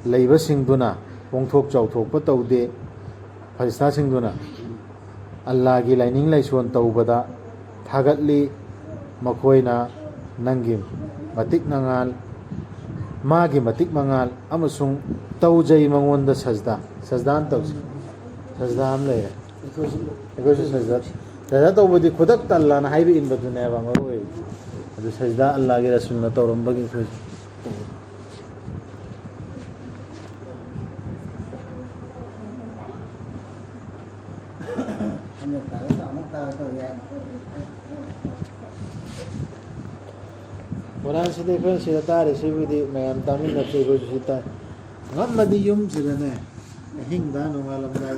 ꯂꯩꯕꯁꯤꯡꯗꯨꯅ ꯄꯣꯡꯊꯣꯛ ꯆꯥꯎꯊꯣꯛꯄ ꯇꯧꯗꯦ꯫ ꯐꯔꯤꯁꯇꯥꯁꯤꯡꯗꯨꯅ ꯑꯜꯂꯥꯒꯤ ꯂꯥꯏꯅꯤꯡ ꯂꯥꯏꯁꯣꯟ ꯇꯧꯕꯗ ꯊꯥꯒꯠꯂꯤ꯫ ꯃꯈꯣꯏꯅ ꯅꯪꯒꯤ ꯃꯇꯤꯛ ꯃꯉꯥꯜ, ꯃꯥꯒꯤ ꯃꯇꯤꯛ ꯃꯉꯥꯜ ꯑꯃꯁꯨꯡ ꯇꯧꯖꯩ ꯃꯉꯣꯟꯗ ꯁꯖꯗꯥ꯫ ꯁꯖꯗꯥ ꯑꯃ ꯇꯧꯁꯤ꯫ ꯁꯖꯗꯥ ꯑꯃ ꯂꯩꯔꯦ꯫ ꯑꯩꯈꯣꯏꯁꯨ ꯁꯖꯗꯥ, ꯁꯖꯗꯥ ꯇꯧꯕꯗꯤ ꯈꯨꯗꯛꯇ ꯑꯜꯂꯥꯅ ꯍꯥꯏꯕ ꯏꯟꯕꯗꯨꯅꯦꯕ ꯃꯔꯨ ꯑꯣꯏꯔꯤꯁꯦ꯫ ꯑꯗꯨ ꯁꯖꯗꯥ ꯑꯜꯂꯥꯒꯤ ꯔꯁꯨꯜꯅ ꯇꯧꯔꯝꯕꯒꯤ ꯑꯩꯈꯣꯏꯁꯨ꯫ ꯑꯃꯨꯛ ꯇꯥꯔꯦ, ꯑꯃꯨꯛ ꯇꯥꯔꯦ ꯇꯧꯔꯤ ꯍꯥꯏ꯫ ꯀꯨꯔꯥꯟꯁꯤꯗꯤ ꯑꯩꯈꯣꯏꯅ ꯁꯤꯗ ꯇꯥꯔꯤꯁꯤꯕꯨꯗꯤ ꯃꯌꯥꯝ ꯇꯥꯃꯤꯟꯅꯁꯤ, ꯑꯩꯈꯣꯏꯁꯨ ꯁꯤ ꯇꯥꯏ꯫ ꯉꯝꯃꯗꯤ ꯌꯨꯝꯁꯤꯗꯅꯦ, ꯑꯍꯤꯡꯗ ꯅꯣꯡꯉꯥꯜꯂꯝꯗꯥꯏ